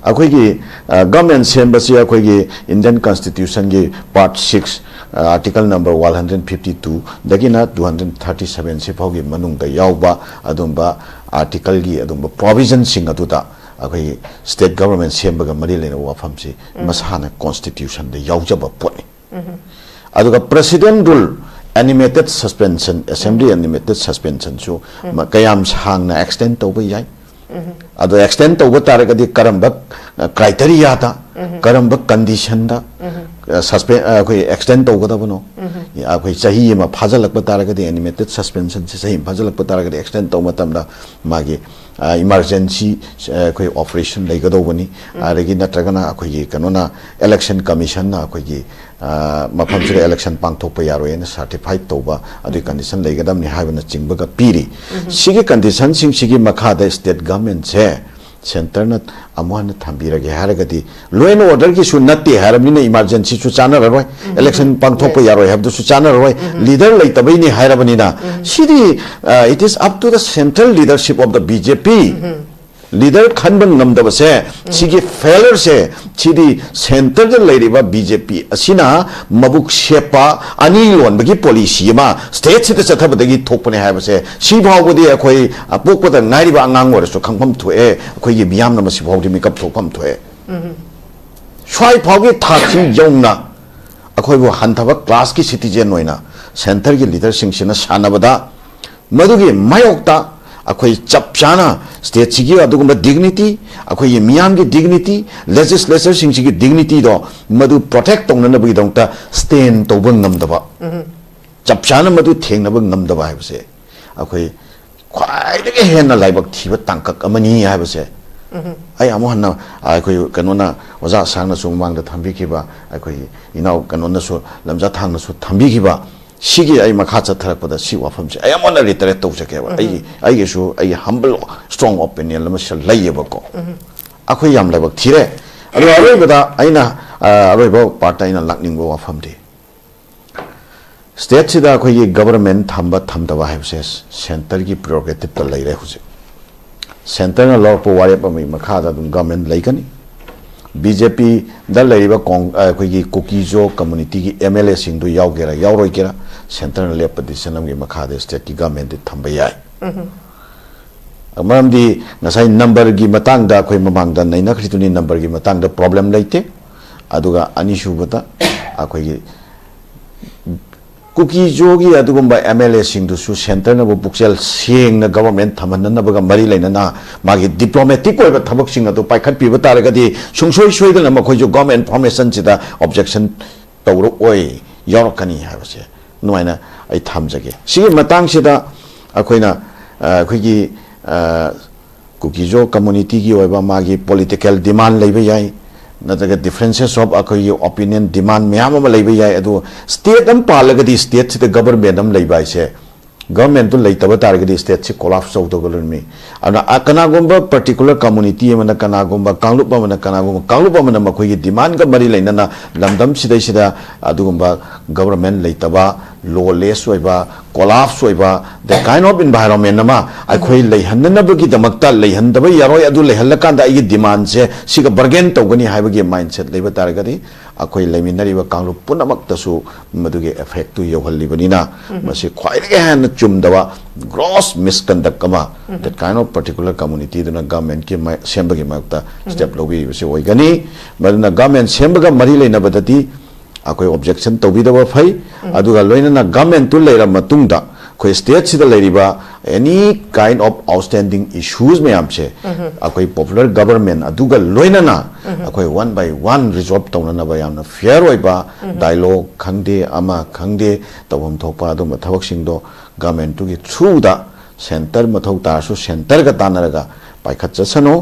ꯑꯩꯈꯣꯏꯒꯤ ꯒꯚꯔꯟꯃꯦꯟꯠ ꯁꯦꯝꯕꯁꯤ ꯑꯩꯈꯣꯏꯒꯤ ꯏꯟꯗꯤꯌꯟ ꯀꯟꯁꯇꯤꯇ꯭ꯌꯨꯁꯟꯒꯤ part six, article number one hundred fifty ꯇꯨꯗꯒꯤꯅ two hundred thirty seven C ꯐꯥꯎꯒꯤ ꯃꯅꯨꯡꯗ ꯌꯥꯎꯕ ꯑꯗꯨꯝꯕ ꯑꯥꯔꯇꯤꯀꯜꯒꯤ ꯑꯗꯨꯝꯕ ꯄ꯭ꯔꯣꯚꯤꯖꯟꯁꯤꯡ ꯑꯗꯨꯗ ꯑꯩꯈꯣꯏꯒꯤ ꯁ꯭ꯇꯦꯠ ꯒꯚꯔꯟꯃꯦꯟꯠ ꯁꯦꯝꯕꯒ ꯃꯔꯤ ꯂꯩꯅꯕ ꯋꯥꯐꯝꯁꯤ ꯃꯁꯥꯅ ꯀꯣꯟꯁꯇꯤꯇ꯭ꯌꯨꯁꯟꯗ ꯌꯥꯎꯖꯕ ꯄꯣꯠꯅꯤ꯫ ꯑꯗꯨꯒ president rule, animated suspension, assembly animated ꯁꯁꯄꯦꯟꯁꯟꯁꯨ ꯀꯌꯥꯝ ꯁꯥꯡꯅ ꯑꯦꯛꯁꯇꯦꯟ ꯇꯧꯕ ꯌꯥꯏ? ꯑꯗꯣ ꯑꯦꯛꯁꯇꯦꯟ ꯇꯧꯕ ꯇꯥꯔꯒꯗꯤ ꯀꯔꯝꯕ ꯀ꯭ꯔꯥꯏꯇꯦꯔꯤꯌꯥꯗ, ꯀꯔꯝꯕ ꯀꯟꯗꯤꯁꯟꯗ ꯁꯁꯄꯦꯟ ꯑꯩꯈꯣꯏ ꯑꯦꯛꯁꯇꯦꯟ ꯇꯧꯒꯗꯕꯅꯣ? ꯑꯩꯈꯣꯏ ꯆꯍꯤ ꯑꯃ ꯐꯥꯖꯤꯜꯂꯛꯄ ꯇꯥꯔꯒꯗꯤ, ꯑꯦꯅꯤꯃꯦꯇꯦꯗ ꯁꯁꯄꯦꯟꯁꯟꯁꯦ ꯆꯍꯤ ꯑꯃ ꯐꯥꯖꯤꯜꯂꯛꯄ ꯇꯥꯔꯒꯗꯤ, ꯑꯦꯛꯁꯇꯦꯟ ꯇꯧꯕ ꯃꯇꯝꯗ ꯃꯥꯒꯤ ꯏꯃꯥꯔꯖꯦꯟꯁꯤ ꯑꯩꯈꯣꯏ ꯑꯣꯄꯔꯦꯁꯟ ꯂꯩꯒꯗꯧꯕꯅꯤ꯫ ꯑꯗꯒꯤ ꯅꯠꯇ꯭ꯔꯒꯅ ꯑꯩꯈꯣꯏꯒꯤ ꯀꯩꯅꯣꯅ, ꯏꯂꯦꯛꯁꯟ ꯀꯃꯤꯁꯟꯅ ꯑꯩꯈꯣꯏꯒꯤ ꯃꯐꯝꯁꯤꯗ ꯏꯂꯦꯛꯁꯟ ꯄꯥꯡꯊꯣꯛꯄ ꯌꯥꯔꯣꯏꯅ ꯁꯥꯔꯇꯤꯐꯥꯏ ꯇꯧꯕ ꯑꯗꯨꯒꯤ ꯀꯟꯗꯤꯁꯟ ꯂꯩꯒꯗꯕꯅꯤ ꯍꯥꯏꯕꯅꯆꯤꯡꯕꯒ ꯄꯤꯔꯤ꯫ ꯁꯤꯒꯤ ꯀꯟꯗꯤꯁꯟꯁꯤꯡꯁꯤꯒꯤ ꯃꯈꯥꯗ ꯁ꯭ꯇꯦꯠ ꯒꯚꯔꯟꯃꯦꯟꯠꯁꯦ ꯁꯦꯟꯇꯔꯅ ꯑꯃꯨꯛ ꯍꯟꯅ ꯊꯝꯕꯤꯔꯒꯦ ꯍꯥꯏꯔꯒꯗꯤ, ꯂꯣ ꯑꯦꯟ ꯑꯣꯔꯗꯔꯒꯤꯁꯨ ꯅꯠꯇꯦ ꯍꯥꯏꯔꯕꯅꯤꯅ ꯏꯃꯥꯔꯖꯦꯟꯁꯤꯁꯨ ꯆꯥꯟꯅꯔꯔꯣꯏ, ꯏꯂꯦꯛꯁꯟ ꯄꯥꯡꯊꯣꯛꯄ ꯌꯥꯔꯣꯏ ꯍꯥꯏꯕꯗꯨꯁꯨ ꯆꯥꯟꯅꯔꯔꯣꯏ, ꯂꯤꯗꯔ ꯂꯩꯇꯕꯩꯅꯤ ꯍꯥꯏꯔꯕꯅꯤꯅ, ꯁꯤꯗꯤ, it is up to the central leadership of the B J P꯫ Leader ꯈꯟꯕ ꯉꯝꯗꯕꯁꯦ, ꯁꯤꯒꯤ ꯐꯦꯂꯔꯁꯦ, ꯁꯤꯗꯤ ꯁꯦꯟꯇꯔꯗ ꯂꯩꯔꯤꯕ ꯕꯤ ꯖꯦ ꯄꯤ ꯑꯁꯤꯅ ꯃꯕꯨꯛ ꯁꯦꯞꯄ ꯑꯅꯤ ꯂꯣꯟꯕꯒꯤ ꯄꯣꯂꯤꯁꯤ ꯑꯃ ꯁ꯭ꯇꯦꯠꯁꯤꯗ ꯆꯠꯊꯕꯗꯒꯤ ꯊꯣꯛꯄꯅꯦ ꯍꯥꯏꯕꯁꯦ ꯁꯤ ꯐꯥꯎꯕꯗꯤ ꯑꯩꯈꯣꯏ, ꯑ, ꯄꯣꯛꯄꯗ ꯉꯥꯏꯔꯤꯕ ꯑꯉꯥꯡ ꯑꯣꯏꯔꯁꯨ ꯈꯪꯐꯝ ꯊꯣꯛꯑꯦ, ꯑꯩꯈꯣꯏꯒꯤ ꯃꯤꯌꯥꯝꯅ ꯃꯁꯤ ꯐꯥꯎꯗꯤ ꯃꯤꯀꯞ ꯊꯣꯛꯐꯝ ꯊꯣꯛꯑꯦ꯫ ꯁ꯭ꯋꯥꯏ ꯐꯥꯎꯒꯤ ꯊꯥꯛꯁꯤ ꯌꯧꯅ ꯑꯩꯈꯣꯏꯕꯨ ꯍꯟꯊꯕ ꯀ꯭ꯂꯥꯁꯀꯤ ꯁꯤꯇꯤꯖꯦꯟ ꯑꯣꯏꯅ ꯁꯦꯟꯇꯔꯒꯤ ꯂꯤꯗꯔꯁꯤꯡꯁꯤꯅ ꯁꯥꯟꯅꯕꯗ, ꯃꯗꯨꯒꯤ ꯃꯥꯌꯣꯛꯇ ꯑꯩꯈꯣꯏ ꯆꯞ ꯆꯥꯅ ꯁ꯭ꯇꯦꯠꯁꯤꯒꯤ ꯑꯗꯨꯒꯨꯝꯕ ꯗꯤꯒꯅꯤꯇꯤ, ꯑꯩꯈꯣꯏꯒꯤ ꯃꯤꯌꯥꯝꯒꯤ ꯗꯤꯒꯅꯤꯇꯤ, ꯂꯦꯖꯤꯁꯂꯦꯆꯔꯁꯤꯡꯁꯤꯒꯤ ꯗꯤꯒꯅꯤꯇꯤꯗꯣ ꯃꯗꯨ ꯄ꯭ꯔꯣꯇꯦꯛ ꯇꯧꯅꯅꯕꯒꯤꯗꯃꯛꯇ ꯁ꯭ꯇꯦꯟ ꯇꯧꯕ ꯉꯝꯗꯕ, ꯆꯞ ꯆꯥꯅ ꯃꯗꯨ ꯊꯦꯡꯅꯕ ꯉꯝꯗꯕ ꯍꯥꯏꯕꯁꯦ ꯑꯩꯈꯣꯏ ꯈ꯭ꯋꯥꯏꯗꯒꯤ ꯍꯦꯟꯅ ꯂꯥꯏꯕꯛ ꯊꯤꯕ ꯇꯥꯡꯀꯛ ꯑꯃꯅꯤ ꯍꯥꯏꯕꯁꯦ ꯑꯩ ꯑꯃꯨꯛ ꯍꯟꯅ ꯑꯩꯈꯣꯏ ꯀꯩꯅꯣꯅ, ꯑꯣꯖꯥ ꯑꯁꯥꯡꯅꯁꯨ ꯃꯃꯥꯡꯗ ꯊꯝꯕꯤꯈꯤꯕ, ꯑꯩꯈꯣꯏ ꯏꯅꯥꯎ ꯀꯩꯅꯣꯅꯁꯨ, ꯂꯝꯖꯥ ꯊꯥꯡꯅꯁꯨ ꯊꯝꯕꯤꯈꯤꯕ, ꯁꯤꯒꯤ ꯑꯩ ꯃꯈꯥ ꯆꯠꯊꯔꯛꯄꯗ ꯁꯤ ꯋꯥꯐꯝꯁꯦ ꯑꯩ ꯑꯃꯨꯛ ꯍꯟꯅ ꯔꯤꯇꯔꯦꯠ ꯇꯧꯖꯒꯦꯕ꯫ ꯑꯩꯒꯤ, ꯑꯩꯒꯤꯁꯨ ꯑꯩꯒꯤ ꯍꯝꯕꯜ ꯁ꯭ꯇ꯭ꯔꯣꯡ ꯑꯣꯄꯤꯅꯤꯌꯟ ꯑꯃꯁꯨ ꯂꯩꯌꯦꯕꯀꯣ꯫ ꯑꯩꯈꯣꯏ ꯌꯥꯝ ꯂꯥꯏꯕꯛ ꯊꯤꯔꯦ꯫ ꯑꯗꯨꯒ ꯑꯔꯣꯏꯕꯗ ꯑꯩꯅ, ꯑ, ꯑꯔꯣꯏꯕ ꯄꯥꯔꯠꯇ ꯑꯩꯅ ꯂꯥꯛꯅꯤꯡꯕ ꯋꯥꯐꯝꯗꯤ, ꯁ꯭ꯇꯦꯠꯁꯤꯗ ꯑꯩꯈꯣꯏꯒꯤ ꯒꯕꯔꯃꯦꯟ ꯊꯝꯕ ꯊꯝꯗꯕ ꯍꯥꯏꯕꯁꯦ ꯁꯦꯟꯇꯔꯒꯤ ꯄ꯭ꯔꯤꯔꯣꯒꯦꯇꯤꯞꯇ ꯂꯩꯔꯦ꯫ ꯍꯧꯖꯤꯛ ꯁꯦꯟꯇꯔꯅ ꯂꯧꯔꯛꯄ ꯋꯥꯔꯦꯞ ꯑꯃꯒꯤ ꯃꯈꯥꯗ ꯑꯗꯨꯝ ꯒꯕꯔꯃꯦꯟ ꯂꯩꯒꯅꯤ꯫ ꯕꯤ ꯖꯦ ꯄꯤꯗ ꯂꯩꯔꯤꯕ ꯀꯣꯡ-, ꯑꯩꯈꯣꯏꯒꯤ ꯀꯨꯀꯤꯖꯣ ꯀꯝꯃꯨꯅꯤꯇꯤꯒꯤ ꯑꯦꯝ ꯑꯦꯜ ꯑꯦꯁꯤꯡꯗꯨ ꯌꯥꯎꯒꯦꯔꯥ ꯌꯥꯎꯔꯣꯏꯒꯦꯔꯥ, ꯁꯦꯟꯇꯔꯅ ꯂꯦꯞꯄ ꯗꯤꯁꯤꯖꯟ ꯑꯃꯒꯤ ꯃꯈꯥꯗ ꯁ꯭ꯇꯦꯠꯀꯤ ꯒꯕꯔꯃꯦꯟꯗꯤ ꯊꯝꯕ ꯌꯥꯏ꯫ ꯃꯔꯝꯗꯤ ꯉꯁꯥꯏ ꯅꯝꯕꯔꯒꯤ ꯃꯇꯥꯡꯗ ꯑꯩꯈꯣꯏ ꯃꯃꯥꯡꯗ ꯅꯩꯅꯈ꯭ꯔꯤꯗꯨꯅꯤ, ꯅꯝꯕꯔꯒꯤ ꯃꯇꯥꯡꯗ ꯄ꯭ꯔꯣꯕ꯭ꯂꯦꯝ ꯂꯩꯇꯦ꯫ ꯑꯗꯨꯒ ꯑꯅꯤꯁꯨꯕꯗ ꯑꯩꯈꯣꯏꯒꯤ ꯀꯨꯀꯤꯖꯣꯒꯤ ꯑꯗꯨꯒꯨꯝꯕ ꯑꯦꯝ ꯑꯦꯜ ꯑꯦꯁꯤꯡꯗꯨꯁꯨ ꯁꯦꯟꯇꯔꯅꯕꯨ ꯄꯨꯛꯆꯦꯜ ꯁꯦꯡꯅ ꯒꯕꯔꯃꯦꯟ ꯊꯝꯍꯟꯅꯅꯕꯒ ꯃꯔꯤ ꯂꯩꯅꯅ ꯃꯥꯒꯤ ꯗꯤꯄ꯭ꯂꯣꯃꯦꯇꯤꯛ ꯑꯣꯏꯕ ꯊꯕꯛꯁꯤꯡ ꯑꯗꯨ ꯄꯥꯏꯈꯠꯄꯤꯕ ꯇꯥꯔꯒꯗꯤ ꯁꯨꯡꯁꯣꯏ ꯁꯣꯏꯗꯅ ꯃꯈꯣꯏꯁꯨ ꯒꯕꯔꯃꯦꯟ ꯐꯣꯔꯃꯦꯁꯟꯁꯤꯗ ꯑꯣꯕꯖꯦꯛꯁꯟ ꯇꯧꯔꯛꯑꯣꯏ, ꯌꯥꯎꯔꯛꯀꯅꯤ ꯍꯥꯏꯕꯁꯦ ꯑꯗꯨꯃꯥꯏꯅ ꯑꯩ ꯊꯝꯖꯒꯦ꯫ ꯁꯤꯒꯤ ꯃꯇꯥꯡꯁꯤꯗ ꯑꯩꯈꯣꯏꯅ, ꯑ, ꯑꯩꯈꯣꯏꯒꯤ, ꯑ, ꯀꯨꯀꯤꯖꯣ ꯀꯝꯃꯨꯅꯤꯇꯤꯒꯤ ꯑꯣꯏꯕ ꯃꯥꯒꯤ ꯄꯣꯂꯤꯇꯤꯀꯦꯜ ꯗꯤꯃꯥꯟ ꯂꯩꯕ ꯌꯥꯏ, ꯅꯠꯇ꯭ꯔꯒ differences of ꯑꯩꯈꯣꯏꯒꯤ ꯑꯣꯄꯤꯅꯤꯌꯟ ꯗꯤꯃꯥꯟ ꯃꯌꯥꯝ ꯑꯃ ꯂꯩꯕ ꯌꯥꯏ꯫ ꯑꯗꯨ ꯁ꯭ꯇꯦꯠ ꯑꯃ ꯄꯥꯜꯂꯒꯗꯤ ꯁ꯭ꯇꯦꯠꯁꯤꯗ ꯒꯕꯔꯃꯦꯟ ꯑꯃ ꯂꯩꯕ ꯍꯥꯏꯁꯦ, ꯒꯕꯔꯃꯦꯟꯗꯨ ꯂꯩꯇꯕ ꯇꯥꯔꯒꯗꯤ ꯁ꯭ꯇꯦꯠꯁꯤ ꯀꯣꯂꯥꯞꯁ ꯇꯧꯗꯧꯔꯤꯕꯅꯤ꯫ ꯑꯗꯨꯅ, ꯑ, ꯀꯅꯥꯒꯨꯝꯕ ꯄꯥꯔꯇꯤꯀꯨꯂꯔ ꯀꯝꯃꯨꯅꯤꯇꯤ ꯑꯃꯅ, ꯀꯅꯥꯒꯨꯝꯕ ꯀꯥꯡꯂꯨꯞ ꯑꯃꯅ, ꯀꯅꯥꯒꯨꯝꯕ ꯀꯥꯡꯂꯨꯞ ꯑꯃꯅ ꯃꯈꯣꯏꯒꯤ ꯗꯤꯃꯥꯟꯒ ꯃꯔꯤ ꯂꯩꯅꯅ ꯂꯝꯗꯝ ꯁꯤꯗꯩꯁꯤꯗ ꯑꯗꯨꯒꯨꯝꯕ ꯒꯕꯔꯃꯦꯟ ꯂꯩꯇꯕ, ꯂꯣꯂꯦꯁ ꯑꯣꯏꯕ, ꯀꯣꯂꯥꯞꯁ ꯑꯣꯏꯕ, the kind of environment ꯑꯃ ꯑꯩꯈꯣꯏ ꯂꯩꯍꯟꯅꯅꯕꯒꯤꯗꯃꯛꯇ, ꯂꯩꯍꯟꯗꯕ ꯌꯥꯔꯣꯏ, ꯑꯗꯨ ꯂꯩꯍꯜꯂꯀꯥꯟꯗ ꯑꯩꯒꯤ ꯗꯤꯃꯥꯟꯁꯦ ꯁꯤꯒ ꯕꯔꯒꯦꯟ ꯇꯧꯒꯅꯤ ꯍꯥꯏꯕꯒꯤ ꯃꯥꯏꯟꯁꯦꯠ ꯂꯩꯕ ꯇꯥꯔꯒꯗꯤ, ꯑꯩꯈꯣꯏ ꯂꯩꯃꯤꯟꯅꯔꯤꯕ ꯀꯥꯡꯂꯨꯞ ꯄꯨꯝꯅꯃꯛꯇꯁꯨ ꯃꯗꯨꯒꯤ ꯑꯦꯐꯦꯛꯇꯨ ꯌꯧꯍꯜꯂꯤꯕꯅꯤꯅ, ꯃꯁꯤ ꯈ꯭ꯋꯥꯏꯗꯒꯤ ꯍꯦꯟꯅ ꯆꯨꯝꯗꯕ, ꯒ꯭ꯔꯣꯁ ꯃꯤꯁꯀꯟꯗꯛ ꯑꯃ, that kind of particular communityꯗꯨꯅ ꯒꯚꯔꯟꯃꯦꯟꯠꯀꯤ ꯃꯥꯏ-, ꯁꯦꯝꯕꯒꯤ ꯃꯥꯌꯣꯛꯇ ꯁ꯭ꯇꯦꯞ ꯂꯧꯕꯤꯔꯤꯕꯁꯤ ꯑꯣꯏꯒꯅꯤ꯫ ꯃꯗꯨꯅ ꯒꯚꯔꯟꯃꯦꯟꯠ ꯁꯦꯝꯕꯒ ꯃꯔꯤ ꯂꯩꯅꯕꯗꯗꯤ ꯑꯩꯈꯣꯏ ꯑꯣꯕꯖꯦꯛꯁꯟ ꯇꯧꯕꯤꯗꯕ ꯐꯩ꯫ ꯑꯗꯨꯒ ꯂꯣꯏꯅꯅ ꯒꯚꯔꯟꯃꯦꯟꯠꯇꯨ ꯂꯩꯔꯕ ꯃꯇꯨꯡꯗ ꯑꯩꯈꯣꯏ state ꯁꯤꯗ ꯂꯩꯔꯤꯕ any kind of outstanding issues ꯃꯌꯥꯝꯁꯦ ꯑꯩꯈꯣꯏ popular government ꯑꯗꯨꯒ ꯂꯣꯏꯅꯅ ꯑꯩꯈꯣꯏ one by one resolve ꯇꯧꯅꯅꯕ ꯌꯥꯝꯅ fair ꯑꯣꯏꯕ dialogue ꯈꯪꯗꯦ, ꯑꯃ ꯈꯪꯗꯦ, ꯇꯧꯐꯝ ꯊꯣꯛꯄ ꯑꯗꯨꯝꯕ ꯊꯕꯛꯁꯤꯡꯗꯣ government ꯇꯨꯒꯤ through ꯗ centre ꯃꯊꯧ ꯇꯥꯔꯁꯨ centre ꯒ ꯇꯥꯟꯅꯔꯒ ꯄꯥꯏꯈꯠ ꯆꯠꯁꯅꯨ꯫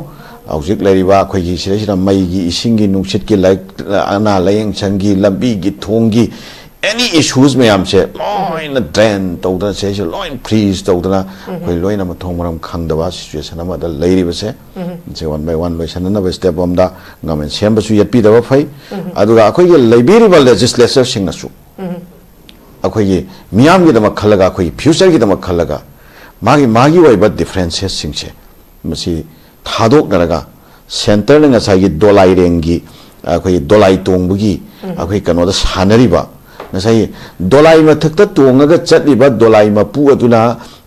ꯍꯧꯖꯤꯛ ꯂꯩꯔꯤꯕ ꯑꯩꯈꯣꯏꯒꯤ ꯁꯤꯗꯩꯁꯤꯗ ꯃꯩꯒꯤ, ꯏꯁꯤꯡꯒꯤ, ꯅꯨꯡꯁꯤꯠꯀꯤ, ꯂꯥꯏꯔꯤꯛ, ꯑꯅꯥ ꯂꯥꯌꯦꯡ ꯁꯪꯒꯤ, ꯂꯝꯕꯤꯒꯤ, ꯊꯣꯡꯒꯤ, any issues ꯃꯌꯥꯝꯁꯦ ꯂꯣꯏꯅ drain ꯇꯧꯗꯅ, ꯁꯤꯗꯩꯁꯤꯗ ꯂꯣꯏ freeze ꯇꯧꯗꯅ ꯑꯩꯈꯣꯏ ꯂꯣꯏꯅ ꯃꯊꯣꯡ ꯃꯔꯝ ꯈꯪꯗꯕ situation ꯑꯃꯗ ꯂꯩꯔꯤꯕꯁꯦ, ꯁꯤ one by one ꯂꯣꯏꯁꯟꯅꯅꯕ step ꯑꯃꯗ government ꯁꯦꯝꯕꯁꯨ ꯌꯦꯠꯄꯤꯗꯕ ꯐꯩ꯫ ꯑꯗꯨꯒ ꯑꯩꯈꯣꯏꯒꯤ ꯂꯩꯕꯤꯔꯤꯕ legislature ꯁꯤꯡꯅꯁꯨ ꯑꯩꯈꯣꯏꯒꯤ ꯃꯤꯌꯥꯝꯒꯤꯗꯃꯛ ꯈꯜꯂꯒ, ꯑꯩꯈꯣꯏꯒꯤ future ꯒꯤꯗꯃꯛ ꯈꯜꯂꯒ ꯃꯥꯒꯤ, ꯃꯥꯒꯤ ꯑꯣꯏꯕ differences ꯁꯤꯡꯁꯦ ꯃꯁꯤ ꯊꯥꯗꯣꯛꯅꯔꯒ centre ꯅ ꯉꯁꯥꯏꯒꯤ ꯗꯣꯂꯥꯏꯔꯦꯡꯒꯤ, ꯑꯩꯈꯣꯏꯒꯤ ꯗꯣꯂꯥꯏ ꯇꯣꯡꯕꯒꯤ ꯑꯩꯈꯣꯏ ꯀꯩꯅꯣꯗ ꯁꯥꯟꯅꯔꯤꯕ, ꯉꯁꯥꯏꯒꯤ ꯗꯣꯂꯥꯏ ꯃꯊꯛꯇ ꯇꯣꯡꯉꯒ ꯆꯠꯂꯤꯕ ꯗꯣꯂꯥꯏ ꯃꯄꯨ ꯑꯗꯨꯅ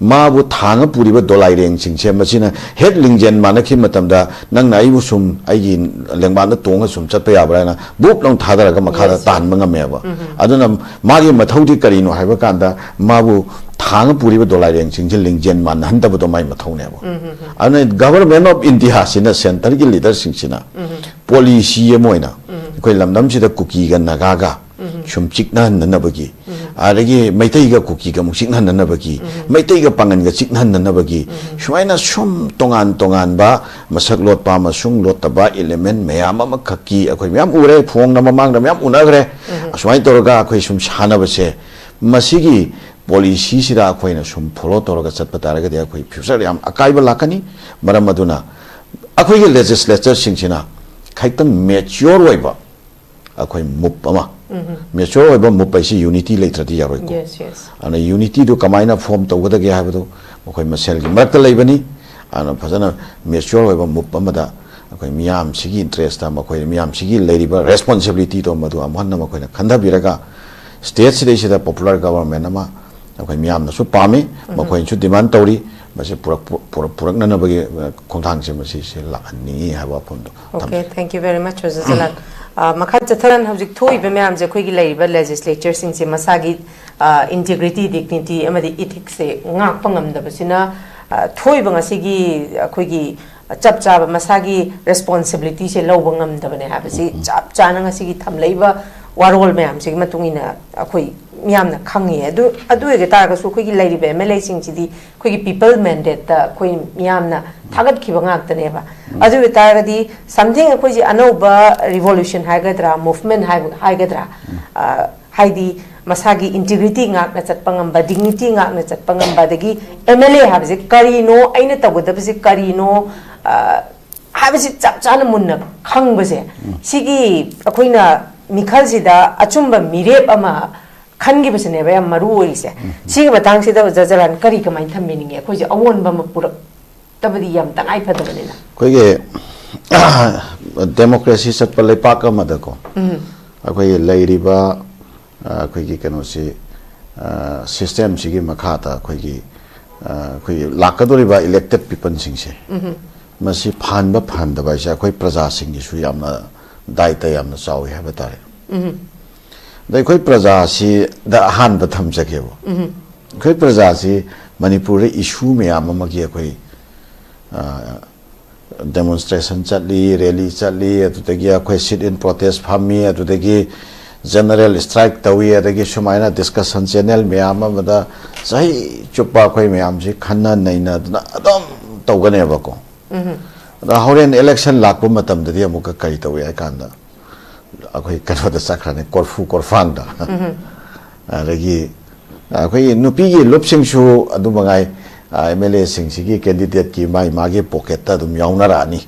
ꯃꯥꯕꯨ ꯊꯥꯡꯉ ꯄꯨꯔꯤꯕ ꯗꯣꯂꯥꯏꯔꯦꯡꯁꯤꯡꯁꯦ ꯃꯁꯤꯅ ꯍꯦꯛ ꯂꯤꯡꯖꯦꯜ ꯃꯥꯟꯅꯈꯤꯕ ꯃꯇꯝꯗ ꯅꯪꯅ ꯑꯩꯕꯨ ꯁꯨꯝ ꯑꯩꯒꯤ ꯂꯦꯡꯕꯥꯟꯗ ꯇꯣꯡꯉ ꯁꯨꯝ ꯆꯠꯄ ꯌꯥꯕ꯭ꯔꯥ ꯍꯥꯏꯅ ꯕꯨꯞ ꯂꯥꯎ ꯊꯥꯗꯔꯒ ꯃꯈꯥꯗ Yes. ꯇꯥꯍꯟꯕ ꯉꯝꯃꯦꯕ꯫ ꯑꯗꯨꯅ ꯃꯥꯒꯤ ꯃꯊꯧꯗꯤ ꯀꯔꯤꯅꯣ ꯍꯥꯏꯕ ꯀꯥꯟꯗ ꯃꯥꯕꯨ ꯊꯥꯡꯉ ꯄꯨꯔꯤꯕ ꯗꯣꯂꯥꯏꯔꯦꯡꯁꯤꯡꯁꯦ ꯂꯤꯡꯖꯦꯜ ꯃꯥꯟꯅꯍꯟꯗꯕꯗꯣ ꯃꯥꯒꯤ ꯃꯊꯧꯅꯦꯕ꯫ ꯑꯗꯨꯅ Government of India ꯁꯤꯅ centre ꯒꯤ leader ꯁꯤꯡꯁꯤꯅ policy ꯑꯃ ꯑꯣꯏꯅ ꯑꯩꯈꯣꯏ ꯂꯝꯗꯝꯁꯤꯗ ꯀꯨꯀꯤꯒ ꯅꯥꯒꯥꯒ ꯁꯨꯝ ꯆꯤꯛꯅꯍꯟꯅꯅꯕꯒꯤ, ꯑꯗꯒꯤ ꯃꯩꯇꯩꯒ ꯀꯨꯀꯤꯒ ꯑꯃꯨꯛ ꯆꯤꯛꯅꯍꯟꯅꯅꯕꯒꯤ, ꯃꯩꯇꯩꯒ ꯄꯥꯉꯟꯒ ꯆꯤꯛꯅꯍꯟꯅꯅꯕꯒꯤ, ꯁꯨꯃꯥꯏꯅ ꯁꯨꯝ ꯇꯣꯉꯥꯟ ꯇꯣꯉꯥꯟꯕ ꯃꯁꯛ ꯂꯣꯠꯄ ꯑꯃꯁꯨꯡ ꯂꯣꯠꯇꯕ element ꯃꯌꯥꯝ ꯑꯃꯈꯛꯀꯤ ꯑꯩꯈꯣꯏ ꯃꯌꯥꯝ ꯎꯔꯦ, ꯐꯣꯡꯅ ꯃꯃꯥꯡꯗ ꯃꯌꯥꯝ ꯎꯅꯈ꯭ꯔꯦ꯫ ꯑꯁꯨꯃꯥꯏꯅ ꯇꯧꯔꯒ ꯑꯩꯈꯣꯏ ꯁꯨꯝ ꯁꯥꯟꯅꯕꯁꯦ, ꯃꯁꯤꯒꯤ policy ꯁꯤꯗ ꯑꯩꯈꯣꯏꯅ ꯁꯨꯝ follow ꯇꯧꯔꯒ ꯆꯠꯄ ꯇꯥꯔꯒꯗꯤ ꯑꯩꯈꯣꯏ future ꯌꯥꯝ ꯑꯀꯥꯏꯕ ꯂꯥꯛꯀꯅꯤ꯫ ꯃꯔꯝ ꯑꯗꯨꯅ ꯑꯩꯈꯣꯏꯒꯤ legislature ꯁꯤꯡꯁꯤꯅ ꯈꯤꯇꯪ mature ꯑꯣꯏꯕ ꯑꯩꯈꯣꯏ move ꯑꯃ, mature ꯑꯣꯏꯕ move ꯍꯥꯏꯁꯤ unity ꯂꯩꯇ꯭ꯔꯗꯤ ꯌꯥꯔꯣꯏꯀꯣ꯫ Yes, yes. ꯑꯗꯨꯅ unity ꯗꯨ ꯀꯃꯥꯏꯅ form ꯇꯧꯒꯗꯒꯦ ꯍꯥꯏꯕꯗꯨ ꯃꯈꯣꯏ ꯃꯁꯦꯜꯒꯤ ꯃꯔꯛꯇ ꯂꯩꯕꯅꯤ꯫ ꯑꯗꯨꯅ ꯐꯖꯅ mature ꯑꯣꯏꯕ move ꯑꯃꯗ ꯑꯩꯈꯣꯏ ꯃꯤꯌꯥꯝꯁꯤꯒꯤ interest ꯇ, ꯃꯈꯣꯏ ꯃꯤꯌꯥꯝꯁꯤꯒꯤ ꯂꯩꯔꯤꯕ responsibility ꯗꯣ ꯃꯗꯨ ꯑꯃꯨꯛ ꯍꯟꯅ ꯃꯈꯣꯏꯅ ꯈꯟꯊꯕꯤꯔꯒ state ꯁꯤꯗꯩꯁꯤꯗ popular government ꯑꯃ ꯑꯩꯈꯣꯏ ꯃꯤꯌꯥꯝꯅꯁꯨ ꯄꯥꯝꯃꯤ, ꯃꯈꯣꯏꯅꯁꯨ demand ꯇꯧꯔꯤ꯫ ꯃꯁꯤ ꯄꯨꯔꯛ-, ꯄꯨꯔꯛ-, ꯄꯨꯔꯛꯅꯅꯕꯒꯤ, ꯑ, ꯈꯣꯡꯊꯥꯡꯁꯦ ꯃꯁꯤꯁꯦ ꯂꯥꯛꯍꯟꯅꯤꯡꯉꯤ ꯍꯥꯏꯕ ꯋꯥꯐꯝꯗꯣ ꯊꯝꯖꯒꯦ꯫ Okay, thank you very much, ꯑꯣꯖꯥ ꯖꯂꯥꯜ꯫ ꯑ, ꯃꯈꯥ ꯆꯠꯊꯔꯟ ꯍꯧꯖꯤꯛ ꯊꯣꯛꯏꯕ ꯃꯌꯥꯝꯁꯦ ꯑꯩꯈꯣꯏꯒꯤ ꯂꯩꯔꯤꯕ ꯂꯦꯖꯤꯁꯂꯦꯆꯔꯁꯤꯡꯁꯦ ꯃꯁꯥꯒꯤ ꯏꯟꯇꯤꯒ꯭ꯔꯤꯇꯤ, ꯗꯤꯒꯅꯤꯇꯤ ꯑꯃꯗꯤ ꯏꯊꯤꯛꯁꯁꯦ ꯉꯥꯛꯄ ꯉꯝꯗꯕꯁꯤꯅ, ꯑ, ꯊꯣꯛꯏꯕ ꯉꯁꯤꯒꯤ ꯑꯩꯈꯣꯏꯒꯤ ꯆꯞ ꯆꯥꯕ ꯃꯁꯥꯒꯤ ꯔꯦꯁꯄꯣꯟꯁꯤꯕꯤꯂꯤꯇꯤꯁꯦ ꯂꯧꯕ ꯉꯝꯗꯕꯅꯦ ꯍꯥꯏꯕꯁꯤ ꯆꯞ ꯆꯥꯅ ꯉꯁꯤꯒꯤ ꯊꯝꯂꯛꯏꯕ ꯋꯥꯔꯣꯜ ꯃꯌꯥꯝꯁꯤꯒꯤ ꯃꯇꯨꯡ ꯏꯟꯅ ꯑꯩꯈꯣꯏ ꯃꯤꯌꯥꯝꯅ ꯈꯪꯉꯦ꯫ ꯑꯗꯨ ꯑꯗꯨ ꯑꯣꯏꯕ ꯇꯥꯔꯒꯁꯨ ꯑꯩꯈꯣꯏꯒꯤ ꯂꯩꯔꯤꯕ ꯑꯦꯝ ꯑꯦꯜ ꯑꯦꯁꯤꯡꯁꯤꯗꯤ ꯑꯩꯈꯣꯏꯒꯤ ꯄꯤꯄꯜ ꯃꯦꯟꯗꯦꯠꯇ ꯑꯩꯈꯣꯏ ꯃꯤꯌꯥꯝꯅ ꯊꯥꯒꯠꯈꯤꯕ ꯉꯥꯛꯇꯅꯦꯕ꯫ ꯑꯗꯨ ꯑꯣꯏꯕ ꯇꯥꯔꯒꯗꯤ something ꯑꯩꯈꯣꯏꯁꯦ ꯑꯅꯧꯕ ꯔꯤꯚꯣꯂꯨꯁꯟ ꯍꯥꯏꯒꯗ꯭ꯔꯥ, ꯃꯨꯚꯃꯦꯟ ꯍꯥꯏꯕ ꯍꯥꯏꯒꯗ꯭ꯔꯥ, ꯑ, ꯍꯥꯏꯗꯤ ꯃꯁꯥꯒꯤ ꯏꯟꯇꯤꯒ꯭ꯔꯤꯇꯤ ꯉꯥꯛꯅ ꯆꯠꯄ ꯉꯝꯕ, ꯗꯤꯒꯅꯤꯇꯤ ꯉꯥꯛꯅ ꯆꯠꯄ ꯉꯝꯕ, ꯑꯗꯒꯤ ꯑꯦꯝ ꯑꯦꯜ ꯑꯦ ꯍꯥꯏꯕꯁꯦ ꯀꯔꯤꯅꯣ, ꯑꯩꯅ ꯇꯧꯒꯗꯕꯁꯦ ꯀꯔꯤꯅꯣ, ꯑ, ꯍꯥꯏꯕꯁꯤ ꯆꯞ ꯆꯥꯅ ꯃꯨꯟꯅ ꯈꯪꯕꯁꯦ, ꯁꯤꯒꯤ ꯑꯩꯈꯣꯏꯅ ꯃꯤꯈꯜꯁꯤꯗ ꯑꯆꯨꯝꯕ ꯃꯤꯔꯦꯞ ꯑꯃ ꯈꯟꯈꯤꯕꯁꯤꯅꯦꯕ ꯌꯥꯝ ꯃꯔꯨ ꯑꯣꯏꯔꯤꯁꯦ꯫ ꯁꯤꯒꯤ ꯃꯇꯥꯡꯁꯤꯗ ꯑꯣꯖꯥ ꯖꯂꯥꯟ ꯀꯔꯤ ꯀꯃꯥꯏꯅ ꯊꯝꯕꯤꯅꯤꯡꯉꯦ? ꯑꯩꯈꯣꯏꯁꯦ ꯑꯑꯣꯟꯕ ꯑꯃ ꯄꯨꯔꯛꯇꯕꯗꯤ ꯌꯥꯝ ꯇꯉꯥꯏ ꯐꯗꯕꯅꯤꯅ꯫ ꯑꯩꯈꯣꯏꯒꯤ ꯗꯦꯃꯣꯀ꯭ꯔꯦꯁꯤ ꯆꯠꯄ ꯂꯩꯄꯥꯛ ꯑꯃꯗꯀꯣ, ꯑꯩꯈꯣꯏꯒꯤ ꯂꯩꯔꯤꯕ, ꯑ, ꯑꯩꯈꯣꯏꯒꯤ ꯀꯩꯅꯣꯁꯤ, ꯑ, ꯁꯤꯁꯇꯦꯝꯁꯤꯒꯤ ꯃꯈꯥꯗ ꯑꯩꯈꯣꯏꯒꯤ, ꯑ, ꯑꯩꯈꯣꯏꯒꯤ ꯂꯥꯛꯀꯗꯧꯔꯤꯕ ꯏꯂꯦꯛꯇꯦꯠ ꯄꯤꯄꯜꯁꯤꯡꯁꯦ, ꯃꯁꯤ ꯐꯍꯟꯕ ꯐꯍꯟꯗꯕ ꯍꯥꯏꯁꯦ ꯑꯩꯈꯣꯏ ꯄ꯭ꯔꯖꯥꯁꯤꯡꯒꯤꯁꯨ ꯌꯥꯝꯅ ꯗꯥꯏꯇ ꯌꯥꯝꯅ ꯆꯥꯎꯋꯤ ꯍꯥꯏꯕ ꯇꯥꯔꯦ꯫ ꯑꯗ ꯑꯩꯈꯣꯏ ꯄ꯭ꯔꯖꯥꯁꯤꯗ ꯑꯍꯥꯟꯕ ꯊꯝꯖꯒꯦꯕ꯫ ꯑꯩꯈꯣꯏ ꯄ꯭ꯔꯖꯥꯁꯤ ꯃꯅꯤꯄꯨꯔꯗ ꯏꯁꯨ ꯃꯌꯥꯝ ꯑꯃꯒꯤ ꯑꯩꯈꯣꯏ, ꯑ, ꯗꯦꯃꯣꯟꯁꯇ꯭ꯔꯦꯁꯟ ꯆꯠꯂꯤ, ꯔꯦꯂꯤ ꯆꯠꯂꯤ, ꯑꯗꯨꯗꯒꯤ ꯑꯩꯈꯣꯏ ꯁꯤꯠ ꯏꯟ ꯄ꯭ꯔꯣꯇꯦꯁ ꯐꯝꯃꯤ, ꯑꯗꯨꯗꯒꯤ ꯖꯦꯅꯔꯦꯜ ꯁ꯭ꯇ꯭ꯔꯥꯏꯛ ꯇꯧꯏ, ꯑꯗꯒꯤ ꯁꯨꯃꯥꯏꯅ ꯗꯤꯁꯀꯁꯟ ꯆꯦꯅꯦꯜ ꯃꯌꯥꯝ ꯑꯃꯗ ꯆꯍꯤ ꯆꯨꯞꯄ ꯑꯩꯈꯣꯏ ꯃꯌꯥꯝꯁꯤ ꯈꯟꯅ ꯅꯩꯅꯗꯅ ꯑꯗꯨꯝ ꯇꯧꯒꯅꯦꯕꯀꯣ꯫ ꯑꯗ ꯍꯣꯔꯦꯟ ꯏꯂꯦꯛꯁꯟ ꯂꯥꯛꯄ ꯃꯇꯝꯗꯗꯤ ꯑꯃꯨꯛꯀ ꯀꯔꯤ ꯇꯧꯏ ꯍꯥꯏ ꯀꯥꯟꯗ, ꯑꯩꯈꯣꯏ ꯀꯩꯅꯣꯗ ꯆꯠꯈ꯭ꯔꯅꯤ, ꯀꯣꯔꯐꯨ ꯀꯣꯔꯐꯥꯡꯗ꯫ ꯑꯗꯒꯤ ꯑꯩꯈꯣꯏꯒꯤ ꯅꯨꯄꯤꯒꯤ ꯂꯨꯞꯁꯤꯡꯁꯨ ꯑꯗꯨ ꯃꯉꯥꯏ, ꯑꯦꯝ ꯑꯦꯜ ꯑꯦꯁꯤꯡꯁꯤꯒꯤ ꯀꯦꯟꯗꯤꯗꯦꯠꯀꯤ ꯃꯥꯒꯤ ꯃꯥꯒꯤ ꯄꯣꯀꯦꯠꯇ ꯑꯗꯨꯝ ꯌꯥꯎꯅꯔꯛꯑꯅꯤ꯫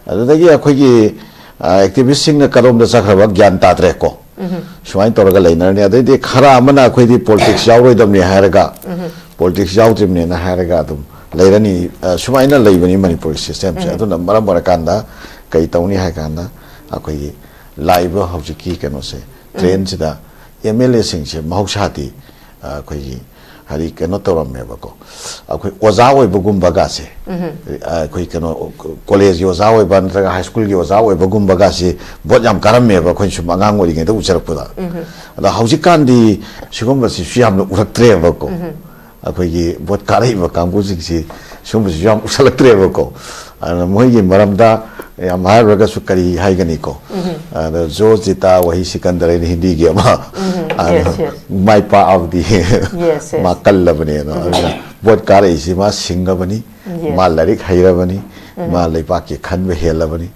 ꯑꯗꯨꯗꯒꯤ ꯑꯩꯈꯣꯏꯒꯤ ꯑꯦꯛꯇꯤꯚꯤꯁꯁꯤꯡꯅ ꯀꯗꯣꯝꯗ ꯆꯠꯈ꯭ꯔꯕ ꯒ꯭ꯌꯥꯟ ꯇꯥꯗ꯭ꯔꯦꯀꯣ꯫ ꯁꯨꯃꯥꯏꯅ ꯇꯧꯔꯒ ꯂꯩꯅꯔꯅꯤ꯫ ꯑꯗꯩꯗꯤ ꯈꯔ ꯑꯃꯅ ꯑꯩꯈꯣꯏꯗꯤ ꯄꯣꯂꯤꯇꯤꯛꯁ ꯌꯥꯎꯔꯣꯏꯗꯕꯅꯤ ꯍꯥꯏꯔꯒ, ꯄꯣꯂꯤꯇꯤꯛꯁ ꯌꯥꯎꯗ꯭ꯔꯤꯕꯅꯦꯅ ꯍꯥꯏꯔꯒ ꯑꯗꯨꯝ ꯂꯩꯔꯅꯤ꯫ ꯑ, ꯁꯨꯃꯥꯏꯅ ꯂꯩꯕꯅꯤ ꯃꯅꯤꯄꯨꯔꯒꯤ ꯁꯤꯁꯇꯦꯝꯁꯦ꯫ ꯑꯗꯨꯅ ꯃꯔꯝ ꯑꯣꯏꯔꯀꯥꯟꯗ ꯀꯩ ꯇꯧꯅꯤ ꯍꯥꯏ ꯀꯥꯟꯗ, ꯑꯩꯈꯣꯏꯒꯤ ꯂꯥꯛꯏꯕ ꯍꯧꯖꯤꯛꯀꯤ ꯀꯩꯅꯣꯁꯦ, ꯇ꯭ꯔꯦꯟꯁꯤꯗ ꯑꯦꯝ ꯑꯦꯜ ꯑꯦꯁꯤꯡꯁꯦ ꯃꯍꯧꯁꯥꯗꯤ, ꯑ, ꯑꯩꯈꯣꯏꯒꯤ ꯍꯥꯏꯗꯤ ꯀꯩꯅꯣ ꯇꯧꯔꯝꯃꯦꯕꯀꯣ, ꯑꯩꯈꯣꯏ ꯑꯣꯖꯥ ꯑꯣꯏꯕꯒꯨꯝꯕꯒꯁꯦ, ꯑꯩꯈꯣꯏ ꯀꯩꯅꯣ, ꯀꯣꯂꯦꯖꯀꯤ ꯑꯣꯖꯥ ꯑꯣꯏꯕ ꯅꯠꯇ꯭ꯔꯒ ꯍꯥꯏ ꯁ꯭ꯀꯨꯜꯒꯤ ꯑꯣꯖꯥ ꯑꯣꯏꯕꯒꯨꯝꯕꯒꯁꯤ ꯚꯣꯠ ꯌꯥꯝ ꯀꯥꯔꯝꯃꯦꯕ, ꯑꯩꯈꯣꯏꯅ ꯁꯨꯝ ꯑꯉꯥꯡ ꯑꯣꯏꯔꯤꯉꯩꯗ ꯎꯖꯔꯛꯄꯗ꯫ ꯑꯗꯣ ꯍꯧꯖꯤꯛꯀꯥꯟꯗꯤ ꯁꯤꯒꯨꯝꯕꯁꯤꯁꯨ ꯌꯥꯝꯅ ꯎꯔꯛꯇ꯭ꯔꯦꯕꯀꯣ꯫ ꯑꯩꯈꯣꯏꯒꯤ ꯚꯣꯠ ꯀꯥꯔꯛꯏꯕ ꯀꯥꯡꯕꯨꯁꯤꯡꯁꯤ ꯁꯤꯒꯨꯝꯕꯁꯤꯁꯨ ꯌꯥꯝ ꯎꯁꯜꯂꯛꯇ꯭ꯔꯦꯕꯀꯣ꯫ ꯑꯗꯨꯅ ꯃꯣꯏꯒꯤ ꯃꯔꯝꯗ ꯌꯥꯝ ꯍꯥꯏꯔꯨꯔꯒꯁꯨ ꯀꯔꯤ ꯍꯥꯏꯒꯅꯤꯀꯣ? ꯑꯗ ꯖꯣ ꯖꯤꯇꯥ ꯋꯥꯍꯤ ꯁꯤꯀꯟꯗꯔ ꯍꯥꯏꯅ ꯍꯤꯟꯗꯤꯒꯤ ꯑꯃ, ꯑꯗ ꯌꯦꯁ, ꯌꯦꯁ꯫ ꯃꯥꯏ ꯄꯥꯛꯑꯕꯗꯤ ꯌꯦꯁ, ꯌꯦꯁ꯫ ꯃꯥ ꯀꯜꯂꯕꯅꯦꯅ꯫ ꯑꯗꯨꯅ ꯚꯣꯠ ꯀꯥꯔꯛꯏꯁꯤ ꯃꯥ ꯁꯤꯡꯉꯕꯅꯤ, ꯌꯦꯁ꯫ ꯃꯥ ꯂꯥꯏꯔꯤꯛ ꯍꯩꯔꯕꯅꯤ, ꯃꯥ ꯂꯩꯕꯥꯛꯀꯤ ꯈꯟꯕ ꯍꯦꯜꯂꯕꯅꯤ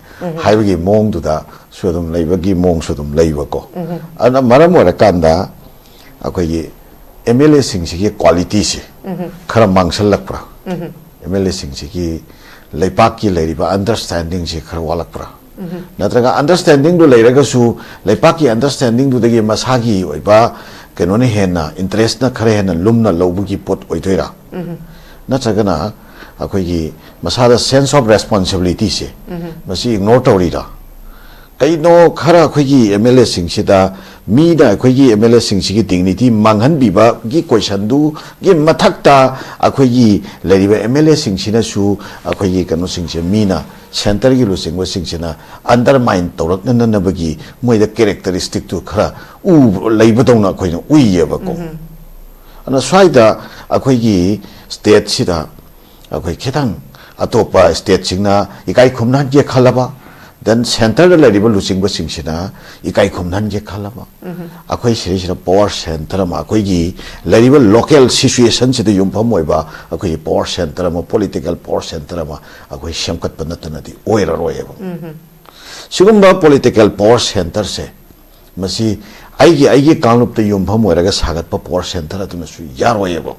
ꯍꯥꯏꯕꯒꯤ ꯃꯑꯣꯡꯗꯨꯗꯁꯨ ꯑꯗꯨꯝ ꯂꯩꯕꯒꯤ ꯃꯑꯣꯡꯁꯨ ꯑꯗꯨꯝ ꯂꯩꯕꯀꯣ꯫ ꯑꯗꯨꯅ ꯃꯔꯝ ꯑꯣꯏꯔꯀꯥꯟꯗ ꯑꯩꯈꯣꯏꯒꯤ ꯑꯦꯝ ꯑꯦꯜ ꯑꯦꯁꯤꯡꯁꯤꯒꯤ ꯀ꯭ꯋꯥꯂꯤꯇꯤꯁꯦ ꯈꯔ ꯃꯥꯡꯁꯜꯂꯛꯄ꯭ꯔꯥ? ꯑꯦꯝ ꯑꯦꯜ ꯑꯦꯁꯤꯡꯁꯤꯒꯤ ꯂꯩꯄꯥꯛꯀꯤ ꯂꯩꯔꯤꯕ ꯑꯟꯗꯔꯁ꯭ꯇꯦꯟꯗꯤꯡꯁꯦ ꯈꯔ ꯋꯥꯠꯂꯛꯄ꯭ꯔꯥ? ꯅꯠꯇ꯭ꯔꯒ ꯑꯟꯗꯔꯁ꯭ꯇꯦꯟꯗꯤꯡꯗꯨ ꯂꯩꯔꯒꯁꯨ ꯂꯩꯄꯥꯛꯀꯤ ꯑꯟꯗꯔꯁ꯭ꯇꯦꯟꯗꯤꯡꯗꯨꯗꯒꯤ ꯃꯁꯥꯒꯤ ꯑꯣꯏꯕ ꯀꯩꯅꯣꯅ ꯍꯦꯟꯅ, ꯏꯟꯇꯔꯦꯁꯅ ꯈꯔ ꯍꯦꯟꯅ ꯂꯨꯝꯅ ꯂꯧꯕꯒꯤ ꯄꯣꯠ ꯑꯣꯏꯗꯣꯏꯔꯥ? ꯅꯠꯇ꯭ꯔꯒꯅ ꯑꯩꯈꯣꯏꯒꯤ ꯃꯁꯥꯗ ꯁꯦꯟꯁ ꯑꯣꯐ ꯔꯦꯁꯄꯣꯟꯁꯤꯕꯤꯂꯤꯇꯤꯁꯦ ꯃꯁꯤ ꯏꯒꯅꯣꯔ ꯇꯧꯔꯤꯔꯥ? ꯀꯩꯅꯣ ꯈꯔ ꯑꯩꯈꯣꯏꯒꯤ ꯑꯦꯝ ꯑꯦꯜ ꯑꯦꯁꯤꯡꯁꯤꯗ ꯃꯤꯅ ꯑꯩꯈꯣꯏꯒꯤ ꯑꯦꯝ ꯑꯦꯜ ꯑꯦꯁꯤꯡꯁꯤꯒꯤ ꯗꯤꯒꯅꯤꯇꯤ ꯃꯥꯡꯍꯟꯕꯤꯕꯒꯤ ꯀꯣꯏꯁꯟꯗꯨꯒꯤ ꯃꯊꯛꯇ ꯑꯩꯈꯣꯏꯒꯤ ꯂꯩꯔꯤꯕ ꯑꯦꯝ ꯑꯦꯜ ꯑꯦꯁꯤꯡꯁꯤꯅꯁꯨ ꯑꯩꯈꯣꯏꯒꯤ ꯀꯩꯅꯣꯁꯤꯡꯁꯦ ꯃꯤꯅ ꯁꯦꯟꯇꯔꯒꯤ ꯂꯨꯆꯤꯡꯕꯁꯤꯡꯁꯤꯅ ꯑꯟꯗꯔꯃꯥꯏꯟ ꯇꯧꯔꯛꯅꯅꯕꯒꯤ ꯃꯣꯏꯗ ꯀꯦꯔꯦꯛꯇꯔꯤꯁꯇꯤꯛꯇꯨ ꯈꯔ ꯎ ꯂꯩꯕꯗꯧꯅ ꯑꯩꯈꯣꯏꯅ ꯎꯏꯌꯦꯕꯀꯣ꯫ ꯑꯗꯨꯅ ꯁ꯭ꯋꯥꯏꯗ ꯑꯩꯈꯣꯏꯒꯤ ꯁ꯭ꯇꯦꯠꯁꯤꯗ ꯑꯩꯈꯣꯏ ꯈꯤꯇꯪ ꯑꯇꯣꯞꯄ ꯁ꯭ꯇꯦꯠꯁꯤꯡꯅ ꯏꯀꯥꯏ ꯈꯨꯝꯅꯍꯟꯒꯦ ꯈꯜꯂꯕ, ꯗꯦꯟ ꯁꯦꯟꯇꯔꯗ ꯂꯩꯔꯤꯕ ꯂꯨꯆꯤꯡꯕꯁꯤꯡꯁꯤꯅ ꯏꯀꯥꯏ ꯈꯨꯝꯅꯍꯟꯒꯦ ꯈꯜꯂꯕ, ꯑꯩꯈꯣꯏ ꯁꯤꯗꯩꯁꯤꯗ ꯄꯋꯥꯔ ꯁꯦꯟꯇꯔ ꯑꯃ, ꯑꯩꯈꯣꯏꯒꯤ ꯂꯩꯔꯤꯕ ꯂꯣꯀꯦꯜ ꯁꯤꯆꯨꯋꯦꯁꯟꯁꯤꯗ ꯌꯨꯝꯐꯝ ꯑꯣꯏꯕ ꯑꯩꯈꯣꯏꯒꯤ ꯄꯋꯥꯔ ꯁꯦꯟꯇꯔ ꯑꯃ, ꯄꯣꯂꯤꯇꯤꯀꯦꯜ ꯄꯋꯥꯔ ꯁꯦꯟꯇꯔ ꯑꯃ ꯑꯩꯈꯣꯏ ꯁꯦꯝꯒꯠꯄ ꯅꯠꯇꯅꯗꯤ ꯑꯣꯏꯔꯔꯣꯏꯕ꯫ ꯁꯤꯒꯨꯝꯕ ꯄꯣꯂꯤꯇꯤꯀꯦꯜ ꯄꯋꯥꯔ ꯁꯦꯟꯇꯔꯁꯦ ꯃꯁꯤ ꯑꯩꯒꯤ, ꯑꯩꯒꯤ ꯀꯥꯡꯂꯨꯞꯇ ꯌꯨꯝꯐꯝ ꯑꯣꯏꯔꯒ ꯁꯥꯒꯠꯄ ꯄꯋꯥꯔ ꯁꯦꯟꯇꯔ ꯑꯗꯨꯅꯁꯨ ꯌꯥꯔꯣꯏꯌꯦꯕ꯫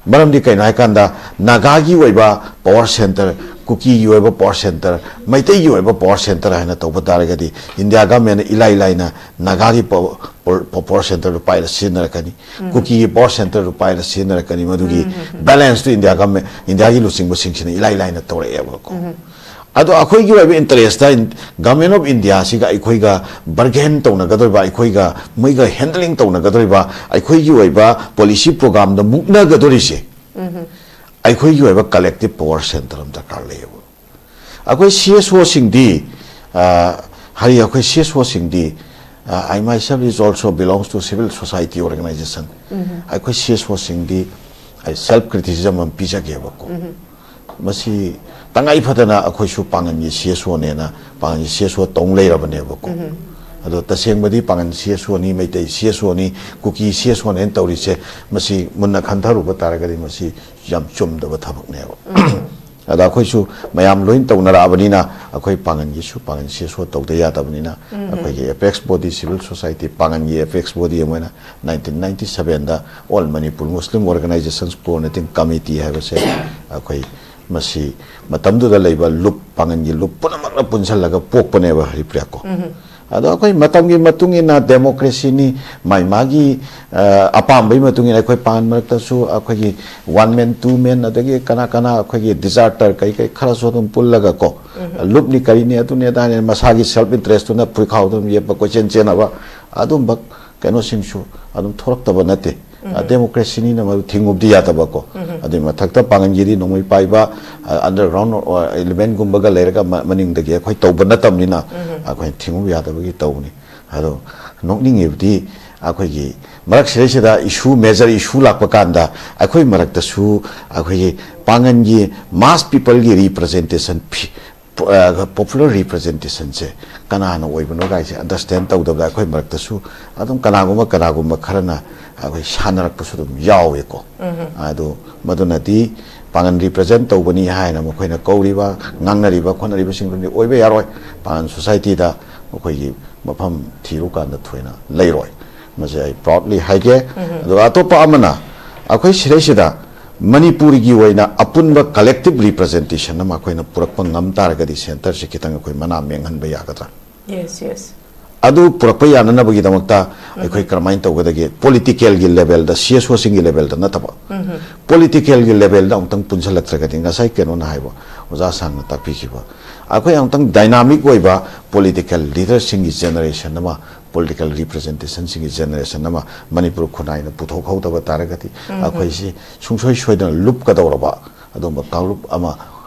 ꯃꯔꯝꯗꯤ ꯀꯩꯅꯣ ꯍꯥꯏꯀꯥꯟꯗ, ꯅꯥꯒꯥꯒꯤ ꯑꯣꯏꯕ ꯄꯋꯥꯔ ꯁꯦꯟꯇꯔ, ꯀꯨꯀꯤꯒꯤ ꯑꯣꯏꯕ ꯄꯋꯥꯔ ꯁꯦꯟꯇꯔ, ꯃꯩꯇꯩꯒꯤ ꯑꯣꯏꯕ ꯄꯋꯥꯔ ꯁꯦꯟꯇꯔ ꯍꯥꯏꯅ ꯇꯧꯕ ꯇꯥꯔꯒꯗꯤ ꯏꯟꯗꯤꯌꯥ ꯒꯃꯦꯟꯅ ꯏꯂꯥꯏ ꯂꯥꯏꯅ ꯅꯥꯒꯥꯒꯤ ꯄ-, ꯄ-, ꯄꯋꯥꯔ ꯁꯦꯟꯇꯔꯗꯨ ꯄꯥꯏꯔ ꯁꯤꯖꯤꯟꯅꯔꯛꯀꯅꯤ, ꯀꯨꯀꯤꯒꯤ ꯄꯋꯥꯔ ꯁꯦꯟꯇꯔꯗꯨ ꯄꯥꯏꯔ ꯁꯤꯖꯤꯟꯅꯔꯛꯀꯅꯤ꯫ ꯃꯗꯨꯒꯤ ꯕꯦꯂꯦꯟꯁꯇꯨ ꯏꯟꯗꯤꯌꯥ ꯒꯃꯦꯟ, ꯏꯟꯗꯤꯌꯥꯒꯤ ꯂꯨꯆꯤꯡꯕꯁꯤꯡꯁꯤꯅ ꯏꯂꯥꯏ ꯂꯥꯏꯅ ꯇꯧꯔꯛꯑꯦꯕꯀꯣ꯫ ꯑꯗꯣ ꯑꯩꯈꯣꯏꯒꯤ ꯑꯣꯏꯕ interest ꯇ ꯏꯟ-, Government of India ꯁꯤꯒ ꯑꯩꯈꯣꯏꯒ bargain ꯇꯧꯅꯒꯗꯧꯔꯤꯕ, ꯑꯩꯈꯣꯏꯒ ꯃꯣꯏꯒ handling ꯇꯧꯅꯒꯗꯧꯔꯤꯕ, ꯑꯩꯈꯣꯏꯒꯤ ꯑꯣꯏꯕ policy program ꯗ ꯃꯨꯛꯅꯒꯗꯧꯔꯤꯁꯦ, ꯑꯩꯈꯣꯏꯒꯤ ꯑꯣꯏꯕ collective power center ꯑꯃ ꯗꯔꯀꯥꯔ ꯂꯩꯌꯦꯕ꯫ ꯑꯩꯈꯣꯏ C S O ꯁꯤꯡꯗꯤ, ꯑ, ꯍꯥꯏꯔꯤ, ꯑꯩꯈꯣꯏ C S O ꯁꯤꯡꯗꯤ, ꯑ, I myself is also belongs to civil society organization꯫ ꯑꯩꯈꯣꯏ C S O ꯁꯤꯡꯗꯤ ꯑꯩ self criticism ꯑꯃ ꯄꯤꯖꯒꯦꯕꯀꯣ꯫ ꯃꯁꯤ ꯇꯉꯥꯏ ꯐꯗꯅ ꯑꯩꯈꯣꯏꯁꯨ ꯄꯥꯡꯒꯟꯒꯤ C S O ꯅꯦꯅ ꯄꯥꯡꯒꯟꯒꯤ C S O ꯇꯧ ꯂꯩꯔꯕꯅꯦꯕꯀꯣ꯫ ꯑꯗꯣ ꯇꯁꯦꯡꯕꯗꯤ ꯄꯥꯡꯒꯟ C S O ꯅꯤ, ꯃꯩꯇꯩ C S O ꯅꯤ, ꯀꯨꯀꯤ C S O ꯅꯦꯅ ꯇꯧꯔꯤꯁꯦ, ꯃꯁꯤ ꯃꯨꯟꯅ ꯈꯟꯊꯔꯨꯕ ꯇꯥꯔꯒꯗꯤ ꯃꯁꯤ ꯌꯥꯝ ꯆꯨꯝꯗꯕ ꯊꯕꯛꯅꯦꯕ꯫ ꯑꯗ ꯑꯩꯈꯣꯏꯁꯨ ꯃꯌꯥꯝ ꯂꯣꯏ ꯇꯧꯅꯔꯛꯑꯕꯅꯤꯅ, ꯑꯩꯈꯣꯏ ꯄꯥꯡꯒꯟꯒꯤꯁꯨ ꯄꯥꯡꯒꯟ C S O ꯇꯧꯗ ꯌꯥꯗꯕꯅꯤꯅ, ꯑꯩꯈꯣꯏꯒꯤ apex body, civil society, ꯄꯥꯡꯒꯟꯒꯤ apex body ꯑꯃ ꯑꯣꯏꯅ nineteen ninety seven ꯗ All Manipur Muslim Organizations Coordinating Committee ꯍꯥꯏꯕꯁꯦ ꯑꯩꯈꯣꯏ ꯃꯁꯤ ꯃꯇꯝꯗꯨꯗ ꯂꯩꯕ ꯂꯨꯞ, ꯄꯥꯡꯒꯟꯒꯤ ꯂꯨꯞ ꯄꯨꯝꯅꯃꯛꯅ ꯄꯨꯟꯁꯤꯜꯂꯒ ꯄꯣꯛꯄꯅꯦꯕ ꯍꯔꯤꯄ꯭ꯔꯤꯌꯥ ꯀꯣ꯫ ꯑꯗꯣ ꯑꯩꯈꯣꯏ ꯃꯇꯝꯒꯤ ꯃꯇꯨꯡ ꯏꯟꯅ democracy ꯅꯤ, ꯃꯥꯏ ꯃꯥꯒꯤ, ꯑ, ꯑꯄꯥꯝꯕꯒꯤ ꯃꯇꯨꯡ ꯏꯟꯅ ꯑꯩꯈꯣꯏ ꯄꯥꯡꯒꯟ ꯃꯔꯛꯇꯁꯨ ꯑꯩꯈꯣꯏꯒꯤ one man, two man, ꯑꯗꯒꯤ ꯀꯅꯥ ꯀꯅꯥ ꯑꯩꯈꯣꯏꯒꯤ deserter ꯀꯩ ꯀꯩ ꯈꯔꯁꯨ ꯑꯗꯨꯝ ꯄꯨꯜꯂꯒ ꯀꯣ, ꯂꯨꯞꯅꯤ ꯀꯔꯤꯅꯤ ꯑꯗꯨꯅꯤ ꯑꯗꯥꯅꯤ ꯃꯁꯥꯒꯤ self interest ꯇꯨꯅ ꯐꯨꯔꯤꯈꯥꯎ ꯑꯗꯨꯝ ꯌꯦꯞꯄ ꯀꯣꯏꯆꯦꯟ ꯆꯦꯟꯅꯕ ꯑꯗꯨꯝꯕ ꯀꯩꯅꯣꯁꯤꯡꯁꯨ ꯑꯗꯨꯝ ꯊꯣꯛꯂꯛꯇꯕ ꯅꯠꯇꯦ꯫ ꯑ, democracy ꯅꯤꯅ ꯃꯗꯨ ꯊꯤꯡꯉꯨꯕꯗꯤ ꯌꯥꯗꯕꯀꯣ꯫ ꯑꯗꯨꯏ ꯃꯊꯛꯇ ꯄꯥꯡꯒꯟꯒꯤꯗꯤ ꯅꯣꯡꯃꯩ ꯄꯥꯏꯕ, ꯑ, underground, ꯑ, element ꯒꯨꯝꯕꯒ ꯂꯩꯔꯒ ꯃ-, ꯃꯅꯤꯡꯗꯒꯤ ꯑꯩꯈꯣꯏ ꯇꯧꯕ ꯅꯠꯇꯕꯅꯤꯅ ꯑꯩꯈꯣꯏꯅ ꯊꯤꯡꯉꯨꯕ ꯌꯥꯗꯕꯒꯤ ꯇꯧꯕꯅꯤ꯫ ꯑꯗꯣ ꯅꯣꯛꯅꯤꯡꯉꯤꯕꯗꯤ ꯑꯩꯈꯣꯏꯒꯤ ꯃꯔꯛꯁꯤꯗꯩꯁꯤꯗ issue, major issue ꯂꯥꯛꯄ ꯀꯥꯟꯗ ꯑꯩꯈꯣꯏ ꯃꯔꯛꯇꯁꯨ ꯑꯩꯈꯣꯏꯒꯤ ꯄꯥꯡꯒꯟꯒꯤ mass people ꯒꯤ representation ꯐꯤ-, ꯄꯣ-, ꯑ, popular representation ꯁꯦ ꯀꯅꯥꯅ ꯑꯣꯏꯕꯅꯣ ꯀꯥꯏꯁꯦ understand ꯇꯧꯗꯕꯗ ꯑꯩꯈꯣꯏ ꯃꯔꯛꯇꯁꯨ ꯑꯗꯨꯝ ꯀꯅꯥꯒꯨꯝꯕ, ꯀꯅꯥꯒꯨꯝꯕ ꯈꯔꯅ ꯑꯩꯈꯣꯏ ꯁꯥꯟꯅꯔꯛꯄꯁꯨ ꯑꯗꯨꯝ ꯌꯥꯎꯋꯦꯀꯣ꯫ ꯑꯗꯣ ꯃꯗꯨꯅꯗꯤ ꯄꯥꯡꯒꯟ represent ꯇꯧꯕꯅꯤ ꯍꯥꯏꯅ ꯃꯈꯣꯏꯅ ꯀꯧꯔꯤꯕ, ꯉꯥꯡꯅꯔꯤꯕ, ꯈꯣꯠꯅꯔꯤꯕꯁꯤꯡꯗꯨꯗꯤ ꯑꯣꯏꯕ ꯌꯥꯔꯣꯏ꯫ ꯄꯥꯡꯒꯟ society ꯗ ꯃꯈꯣꯏꯒꯤ ꯃꯐꯝ ꯊꯤꯔꯨꯀꯥꯟꯗ ꯊꯣꯏꯅ ꯂꯩꯔꯣꯏ꯫ ꯃꯁꯤ ꯑꯩ proudly ꯍꯥꯏꯒꯦ꯫ ꯑꯗꯨꯒ ꯑꯇꯣꯞꯄ ꯑꯃꯅ, ꯑꯩꯈꯣꯏ ꯁꯤꯗꯩꯁꯤꯗ ꯃꯅꯤꯄꯨꯔꯒꯤ ꯑꯣꯏꯅ ꯑꯄꯨꯟꯕ collective representation ꯑꯃ ꯑꯩꯈꯣꯏꯅ ꯄꯨꯔꯛꯄ ꯉꯝ ꯇꯥꯔꯒꯗꯤ centre ꯁꯤ ꯈꯤꯇꯪ ꯑꯩꯈꯣꯏ ꯃꯅꯥ ꯃꯦꯡꯍꯟꯕ ꯌꯥꯒꯗ꯭ꯔꯥ? Yes, yes. ꯑꯗꯨ ꯄꯨꯔꯛꯄ ꯌꯥꯅꯅꯕꯒꯤꯗꯃꯛꯇ ꯑꯩꯈꯣꯏ ꯀꯔꯝꯍꯥꯏꯅ ꯇꯧꯒꯗꯒꯦ? Political ꯒꯤ level ꯗ, C S O ꯁꯤꯡꯒꯤ level ꯗ ꯅꯠꯇꯕ, political ꯒꯤ level ꯗ ꯑꯃꯨꯛꯇꯪ ꯄꯨꯟꯁꯤꯜꯂꯛꯇ꯭ꯔꯒꯗꯤ, ꯉꯁꯥꯏ ꯀꯩꯅꯣꯅ ꯍꯥꯏꯕ, ꯑꯣꯖꯥ ꯁꯥꯡꯅ ꯇꯥꯛꯄꯤꯈꯤꯕ, ꯑꯩꯈꯣꯏ ꯑꯃꯨꯛꯇꯪ ꯗꯥꯏꯅꯥꯃꯤꯛ ꯑꯣꯏꯕ ꯄꯣꯂꯤꯇꯤꯀꯦꯜ ꯂꯤꯗꯔꯁꯤꯡꯒꯤ ꯖꯦꯅꯦꯔꯦꯁꯟ ꯑꯃ, ꯄꯣꯂꯤꯇꯤꯀꯦꯜ ꯔꯤꯄ꯭ꯔꯖꯦꯟꯇꯦꯁꯟꯁꯤꯡꯒꯤ ꯖꯦꯅꯦꯔꯦꯁꯟ ꯑꯃ ꯃꯅꯤꯄꯨꯔ ꯈꯨꯟꯅꯥꯏꯅ ꯄꯨꯊꯣꯛꯍꯧꯗꯕ ꯇꯥꯔꯒꯗꯤ, ꯑꯩꯈꯣꯏꯁꯤ ꯁꯨꯡꯁꯣꯏ ꯁꯣꯏꯗꯅ ꯂꯨꯞꯀꯗꯧꯔꯕ ꯑꯗꯨꯒꯨꯝꯕ ꯀꯥꯡꯂꯨꯞ ꯑꯃ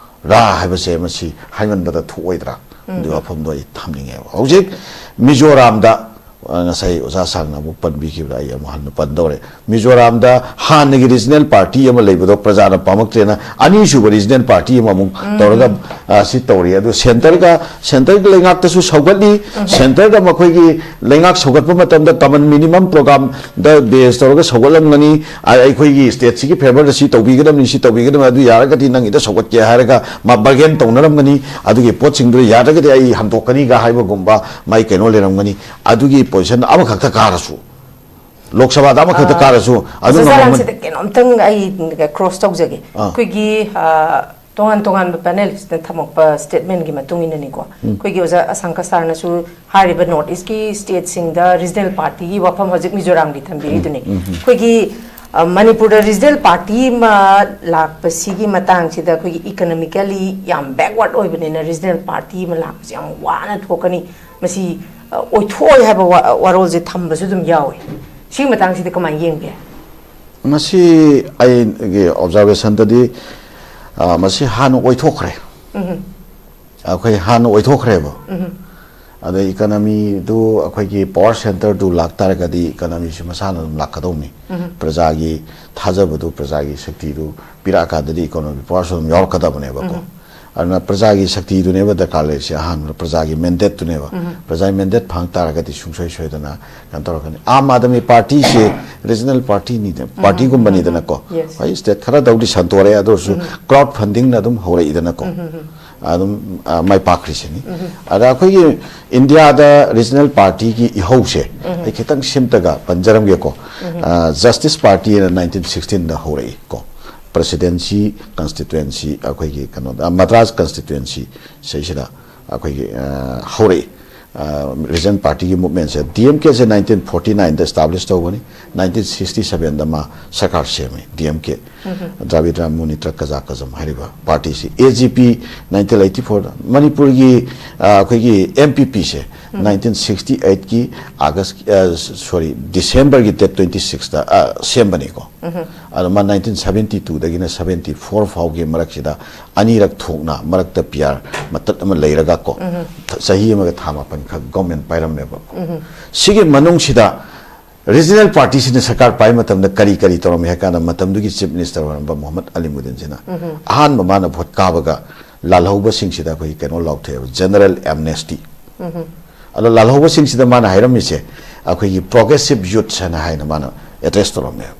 ꯔꯥ ꯍꯥꯏꯕꯁꯦ ꯃꯁꯤ ꯍꯥꯏꯃꯟꯕꯗ ꯊꯣꯛꯑꯣꯏꯗ꯭ꯔꯥ? ꯑꯗꯨꯒꯤ ꯋꯥꯐꯝꯗꯣ ꯑꯩ ꯊꯝꯅꯤꯡꯉꯦꯕ꯫ ꯍꯧꯖꯤꯛ ꯃꯤꯖꯣꯔꯥꯝꯗ, ꯑ, ꯉꯁꯥꯏ ꯑꯣꯖꯥ ꯁꯥꯡꯅ ꯑꯃꯨꯛ ꯄꯟꯕꯤꯈꯤꯕꯗ ꯑꯩ ꯑꯃꯨꯛ ꯍꯟꯅ ꯄꯟꯗꯧꯔꯦ꯫ ꯃꯤꯖꯣꯔꯥꯝꯗ ꯍꯥꯟꯅꯒꯤ ꯔꯤꯖꯅꯦꯜ ꯄꯥꯔꯇꯤ ꯑꯃ ꯂꯩꯕꯗꯣ ꯄ꯭ꯔꯖꯥꯅ ꯄꯥꯝꯃꯛꯇ꯭ꯔꯦꯅ ꯑꯅꯤꯁꯨꯕ ꯔꯤꯖꯅꯦꯜ ꯄꯥꯔꯇꯤ ꯑꯃ ꯑꯃꯨꯛ ꯇꯧꯔꯒ, ꯑ, ꯁꯤ ꯇꯧꯔꯤ꯫ ꯑꯗꯨ ꯁꯦꯟꯇꯔꯒ, ꯁꯦꯟꯇꯔꯒꯤ ꯂꯩꯉꯥꯛꯇꯁꯨ ꯁꯧꯒꯠꯂꯤ꯫ ꯁꯦꯟꯇꯔꯗ ꯃꯈꯣꯏꯒꯤ ꯂꯩꯉꯥꯛ ꯁꯧꯒꯠꯄ ꯃꯇꯝꯗ ꯀꯃꯟ ꯃꯤꯅꯤꯃꯝ ꯄ꯭ꯔꯣꯒ꯭ꯔꯥꯝꯗ ꯕꯦꯁ ꯇꯧꯔꯒ ꯁꯧꯒꯠꯂꯝꯒꯅꯤ꯫ ꯑ-, ꯑꯩꯈꯣꯏꯒꯤ ꯁ꯭ꯇꯦꯠꯁꯤꯒꯤ ꯐꯦꯚꯔꯗ ꯁꯤ ꯇꯧꯕꯤꯒꯗꯕꯅꯤ, ꯁꯤ ꯇꯧꯕꯤꯒꯗꯕꯅꯤ, ꯑꯗꯨ ꯌꯥꯔꯒꯗꯤ ꯅꯪꯒꯤꯗ ꯁꯧꯒꯠꯀꯦ ꯍꯥꯏꯔꯒ ꯃꯥ ꯕꯥꯔꯒꯦꯟ ꯇꯧꯅꯔꯝꯒꯅꯤ꯫ ꯑꯗꯨꯒꯤ ꯄꯣꯠꯁꯤꯡꯗꯨ ꯌꯥꯗ꯭ꯔꯒꯗꯤ ꯑꯩ ꯍꯟꯗꯣꯛꯀꯅꯤꯒ ꯍꯥꯏꯕꯒꯨꯝꯕ ꯃꯥꯏ ꯀꯩꯅꯣ ꯂꯩꯔꯝꯒꯅꯤ꯫ ꯑꯗꯨꯒꯤ ꯄꯣꯖꯤꯁꯟ ꯑꯃꯈꯛꯇ ꯀꯥꯔꯁꯨ, ꯂꯣꯛ ꯁꯚꯥꯗ ꯑꯃꯈꯛꯇ ꯀꯥꯔꯁꯨ, ꯑꯗꯨ ꯉꯝꯃꯝꯒꯅꯤ꯫ ꯁꯤꯗ ꯀꯩꯅꯣꯝꯇꯪ ꯑꯩ ꯀ꯭ꯔꯣꯁ ꯇꯧꯖꯒꯦ꯫ ꯑꯥ꯫ ꯑꯩꯈꯣꯏꯒꯤ, ꯑ, ꯇꯣꯉꯥꯟ ꯇꯣꯉꯥꯟꯕ ꯄꯦꯅꯦꯜꯁꯤꯗ ꯊꯝꯃꯛꯄ ꯁ꯭ꯇꯦꯠꯃꯦꯟꯒꯤ ꯃꯇꯨꯡ ꯏꯟꯅꯅꯤꯀꯣ, ꯑꯩꯈꯣꯏꯒꯤ ꯑꯣꯖꯥ ꯑꯁꯪꯀ ꯁꯥꯔꯅꯁꯨ ꯍꯥꯏꯔꯤꯕ ꯅꯣꯔꯠ ꯏꯁꯀꯤ ꯁ꯭ꯇꯦꯠꯁꯤꯡꯗ ꯔꯤꯖꯅꯦꯜ ꯄꯥꯔꯇꯤꯒꯤ ꯋꯥꯐꯝ ꯍꯧꯖꯤꯛ ꯃꯤꯖꯣꯔꯥꯝꯒꯤ ꯊꯝꯕꯤꯔꯤꯗꯨꯅꯤ꯫ ꯑꯩꯈꯣꯏꯒꯤ, ꯑ, ꯃꯅꯤꯄꯨꯔꯗ ꯔꯤꯖꯅꯦꯜ ꯄꯥꯔꯇꯤ ꯑꯃ ꯂꯥꯛꯄꯁꯤꯒꯤ ꯃꯇꯥꯡꯁꯤꯗ ꯑꯩꯈꯣꯏꯒꯤ ꯏꯀꯅꯣꯃꯤꯀꯦꯜꯂꯤ ꯌꯥꯝ ꯕꯦꯛꯋꯥꯔꯗ ꯑꯣꯏꯕꯅꯤꯅ ꯔꯤꯖꯅꯦꯜ ꯄꯥꯔꯇꯤ ꯑꯃ ꯂꯥꯛꯄꯁꯤ ꯌꯥꯝ ꯋꯥꯅ ꯊꯣꯛꯀꯅꯤ꯫ ꯃꯁꯤ, ꯑ, ꯑꯣꯏꯊꯣꯛꯑꯣꯏ ꯍꯥꯏꯕ ꯋꯥ-, ꯋꯥꯔꯣꯜꯁꯦ ꯊꯝꯕꯁꯨ ꯑꯗꯨꯝ ꯌꯥꯎꯋꯤ꯫ ꯁꯤꯒꯤ ꯃꯇꯥꯡꯁꯤꯗꯤ ꯀꯃꯥꯏꯅ ꯌꯦꯡꯒꯦ? ꯃꯁꯤ ꯑꯩꯒꯤ ꯑꯣꯕꯖꯥꯔꯕꯦꯁꯟꯗꯗꯤ, ꯑ, ꯃꯁꯤ ꯍꯥꯟꯅ ꯑꯣꯏꯊꯣꯛꯈ꯭ꯔꯦ꯫ ꯑꯩꯈꯣꯏ ꯍꯥꯟꯅ ꯑꯣꯏꯊꯣꯛꯈ꯭ꯔꯦꯕ꯫ ꯑꯗ ꯏꯀꯅꯃꯤꯗꯨ, ꯑꯩꯈꯣꯏꯒꯤ ꯄꯋꯥꯔ ꯁꯦꯟꯇꯔꯗꯨ ꯂꯥꯛꯇꯥꯔꯒꯗꯤ ꯏꯀꯅꯃꯤꯁꯨ ꯃꯁꯥꯅ ꯑꯗꯨꯝ ꯂꯥꯛꯀꯗꯧꯅꯤ꯫ ꯄ꯭ꯔꯖꯥꯒꯤ ꯊꯥꯖꯕꯗꯨ, ꯄ꯭ꯔꯖꯥꯒꯤ ꯁꯛꯇꯤꯗꯨ ꯄꯤꯔꯛꯑꯀꯥꯟꯗꯗꯤ ꯏꯀꯣꯅꯣꯃꯤ ꯄꯋꯥꯔꯁꯨ ꯑꯗꯨꯝ ꯌꯥꯎꯔꯛꯀꯗꯕꯅꯦꯕꯀꯣ꯫ ꯑꯗꯨꯅ ꯄ꯭ꯔꯖꯥꯒꯤ ꯁꯛꯇꯤꯗꯨꯅꯦꯕ ꯗꯔꯀꯥꯔ ꯂꯩꯔꯤꯁꯦ, ꯑꯍꯥꯟꯕꯗ ꯄ꯭ꯔꯖꯥꯒꯤ ꯃꯦꯟꯗꯦꯠꯇꯨꯅꯦꯕ꯫ ꯄ꯭ꯔꯖꯥꯒꯤ ꯃꯦꯟꯗꯦꯠ ꯐꯪ ꯇꯥꯔꯒꯗꯤ ꯁꯨꯡꯁꯣꯏ ꯁꯣꯏꯗꯅ ꯀꯩꯅꯣ ꯇꯧꯔꯛꯀꯅꯤ꯫ ꯑꯥꯝ ꯑꯥꯗꯃꯤ ꯄꯥꯔꯇꯤꯁꯦ ꯔꯤꯖꯅꯦꯜ ꯄꯥꯔꯇꯤꯅꯤꯗ-, ꯄꯥꯔꯇꯤꯒꯨꯝꯕꯅꯤꯗꯅꯀꯣ꯫ Yes. ꯍꯣꯏ, ꯁ꯭ꯇꯦꯠ ꯈꯔꯗꯧꯗꯤ ꯁꯟꯇꯣꯔꯛꯑꯦ, ꯑꯗꯨ ꯑꯣꯏꯔꯁꯨ ꯀ꯭ꯔꯥꯎꯗ ꯐꯟꯗꯤꯡꯅ ꯑꯗꯨꯝ ꯍꯧꯔꯛꯏꯗꯅꯀꯣ꯫ ꯑꯗꯨꯝ, ꯑ, ꯃꯥꯏ ꯄꯥꯛꯈ꯭ꯔꯤꯁꯤꯅꯤ꯫ ꯑꯗ ꯑꯩꯈꯣꯏꯒꯤ ꯏꯟꯗꯤꯌꯥꯗ ꯔꯤꯖꯅꯦꯜ ꯄꯥꯔꯇꯤꯒꯤ ꯏꯍꯧꯁꯦ ꯑꯩ ꯈꯤꯇꯪ ꯁꯤꯝꯇꯒ ꯄꯟꯖꯔꯝꯒꯦꯀꯣ꯫ ꯑ, ꯖꯁꯇꯤꯁ ꯄꯥꯔꯇꯤ ꯍꯥꯏꯅ ꯅꯥꯏꯟꯇꯤꯟ ꯁꯤꯛꯁꯇꯤꯟꯗ ꯍꯧꯔꯛꯏ ꯀꯣ꯫ ꯄ꯭ꯔꯦꯁꯤꯗꯦꯟꯁꯤ ꯀꯟꯁꯇꯤꯇ꯭ꯋꯦꯟꯁꯤ, ꯑꯩꯈꯣꯏꯒꯤ ꯀꯩꯅꯣꯗ, ꯃꯗ꯭ꯔꯥꯁ ꯀꯟꯁꯇꯤꯇ꯭ꯋꯦꯟꯁꯤ ꯁꯤꯁꯤꯗ ꯑꯩꯈꯣꯏꯒꯤ, ꯑ, ꯍꯧꯔꯛꯏ꯫ ꯔꯤꯖꯅꯦꯜ ꯄꯥꯔꯇꯤꯒꯤ ꯃꯨꯚꯃꯦꯟꯁꯦ, ꯗꯤ ꯑꯦꯝ ꯀꯦꯁꯦ ꯅꯥꯏꯟꯇꯤꯟ ꯐꯣꯔꯇꯤ ꯅꯥꯏꯟꯗ ꯑꯦꯁꯇꯥꯕ꯭ꯂꯤꯁ ꯇꯧꯕꯅꯤ, ꯅꯥꯏꯟꯇꯤꯟ ꯁꯤꯛꯁꯇꯤ ꯁꯚꯦꯟꯗ ꯃꯥ ꯁꯔꯀꯥꯔ ꯁꯦꯝꯃꯤ꯫ ꯗꯤ ꯑꯦꯝ ꯀꯦ, ꯗ꯭ꯔꯥꯕꯤꯗ꯭ꯔ ꯃꯨꯅꯤꯇ꯭ꯔ ꯀꯖꯥꯀꯖꯝ ꯍꯥꯏꯔꯤꯕ ꯄꯥꯔꯇꯤꯁꯤ꯫ A G P nineteen eighty ꯐꯣꯔꯗ, ꯃꯅꯤꯄꯨꯔꯒꯤ ꯑ, ꯑꯩꯈꯣꯏꯒꯤ ꯑꯦꯝ ꯄꯤ ꯄꯤꯁꯦ ꯅꯥꯏꯟꯇꯤꯟ ꯁꯤꯛꯁꯇꯤ ꯑꯩꯠꯀꯤ ꯑꯥꯒꯁ, ꯁꯣꯔꯤ, ꯗꯤꯁꯦꯝꯕꯔꯒꯤ ꯗꯦꯠ ꯇ꯭ꯋꯦꯟꯇꯤ ꯁꯤꯛꯁꯇ ꯁꯦꯝꯕꯅꯤꯀꯣ꯫ ꯑꯗꯣ ꯃꯥ ꯅꯥꯏꯟꯇꯤꯟ ꯁꯚꯦꯟꯇꯤ ꯇꯨꯗꯒꯤꯅ ꯁꯚꯦꯟꯇꯤ ꯐꯣꯔ ꯐꯥꯎꯒꯤ ꯃꯔꯛꯁꯤꯗ ꯑꯅꯤꯔꯛ ꯊꯣꯛꯅ, ꯃꯔꯛꯇ ꯄꯤ ꯑꯥꯔ ꯃꯇꯠ ꯑꯃ ꯂꯩꯔꯒ ꯀꯣ, ꯆꯍꯤ ꯑꯃꯒ ꯊꯥ ꯃꯥꯄꯟ ꯈꯛ ꯒꯣꯔꯃꯦꯟ ꯄꯥꯏꯔꯝꯃꯦꯕ꯫ ꯁꯤꯒꯤ ꯃꯅꯨꯡꯁꯤꯗ ꯔꯤꯖꯅꯦꯜ ꯄꯥꯔꯇꯤꯁꯤꯅ ꯁꯔꯀꯥꯔ ꯄꯥꯏ ꯃꯇꯝꯗ ꯀꯔꯤ ꯀꯔꯤ ꯇꯧꯔꯝꯃꯤ ꯍꯥꯏ ꯀꯥꯟꯗ, ꯃꯇꯝꯗꯨꯒꯤ ꯆꯤꯐ ꯃꯤꯅꯤꯁꯇꯔ ꯑꯣꯏꯔꯝꯕ ꯃꯣꯍꯝꯃꯗ ꯑꯂꯤꯃꯨꯗꯤꯟꯁꯤꯅ ꯑꯍꯥꯟꯕ ꯃꯥꯅ ꯚꯣꯠ ꯀꯥꯕꯒ ꯂꯥꯜꯍꯧꯕꯁꯤꯡꯁꯤꯗ ꯑꯩꯈꯣꯏꯒꯤ ꯀꯩꯅꯣ ꯂꯥꯎꯊꯣꯛꯑꯦꯕ, ꯖꯦꯅꯔꯦꯜ ꯑꯦꯝꯅꯦꯁꯇꯤ꯫ ꯑꯗꯣ ꯂꯥꯜꯍꯧꯕꯁꯤꯡꯁꯤꯗ ꯃꯥꯅ ꯍꯥꯏꯔꯝꯃꯤꯁꯦ ꯑꯩꯈꯣꯏꯒꯤ ꯄ꯭ꯔꯣꯒ꯭ꯔꯦꯁꯤꯞ ꯌꯨꯠꯁ ꯍꯥꯏꯅ, ꯍꯥꯏꯅ ꯃꯥꯅ ꯑꯦꯗ꯭ꯔꯦꯁ ꯇꯧꯔꯝꯃꯦꯕ꯫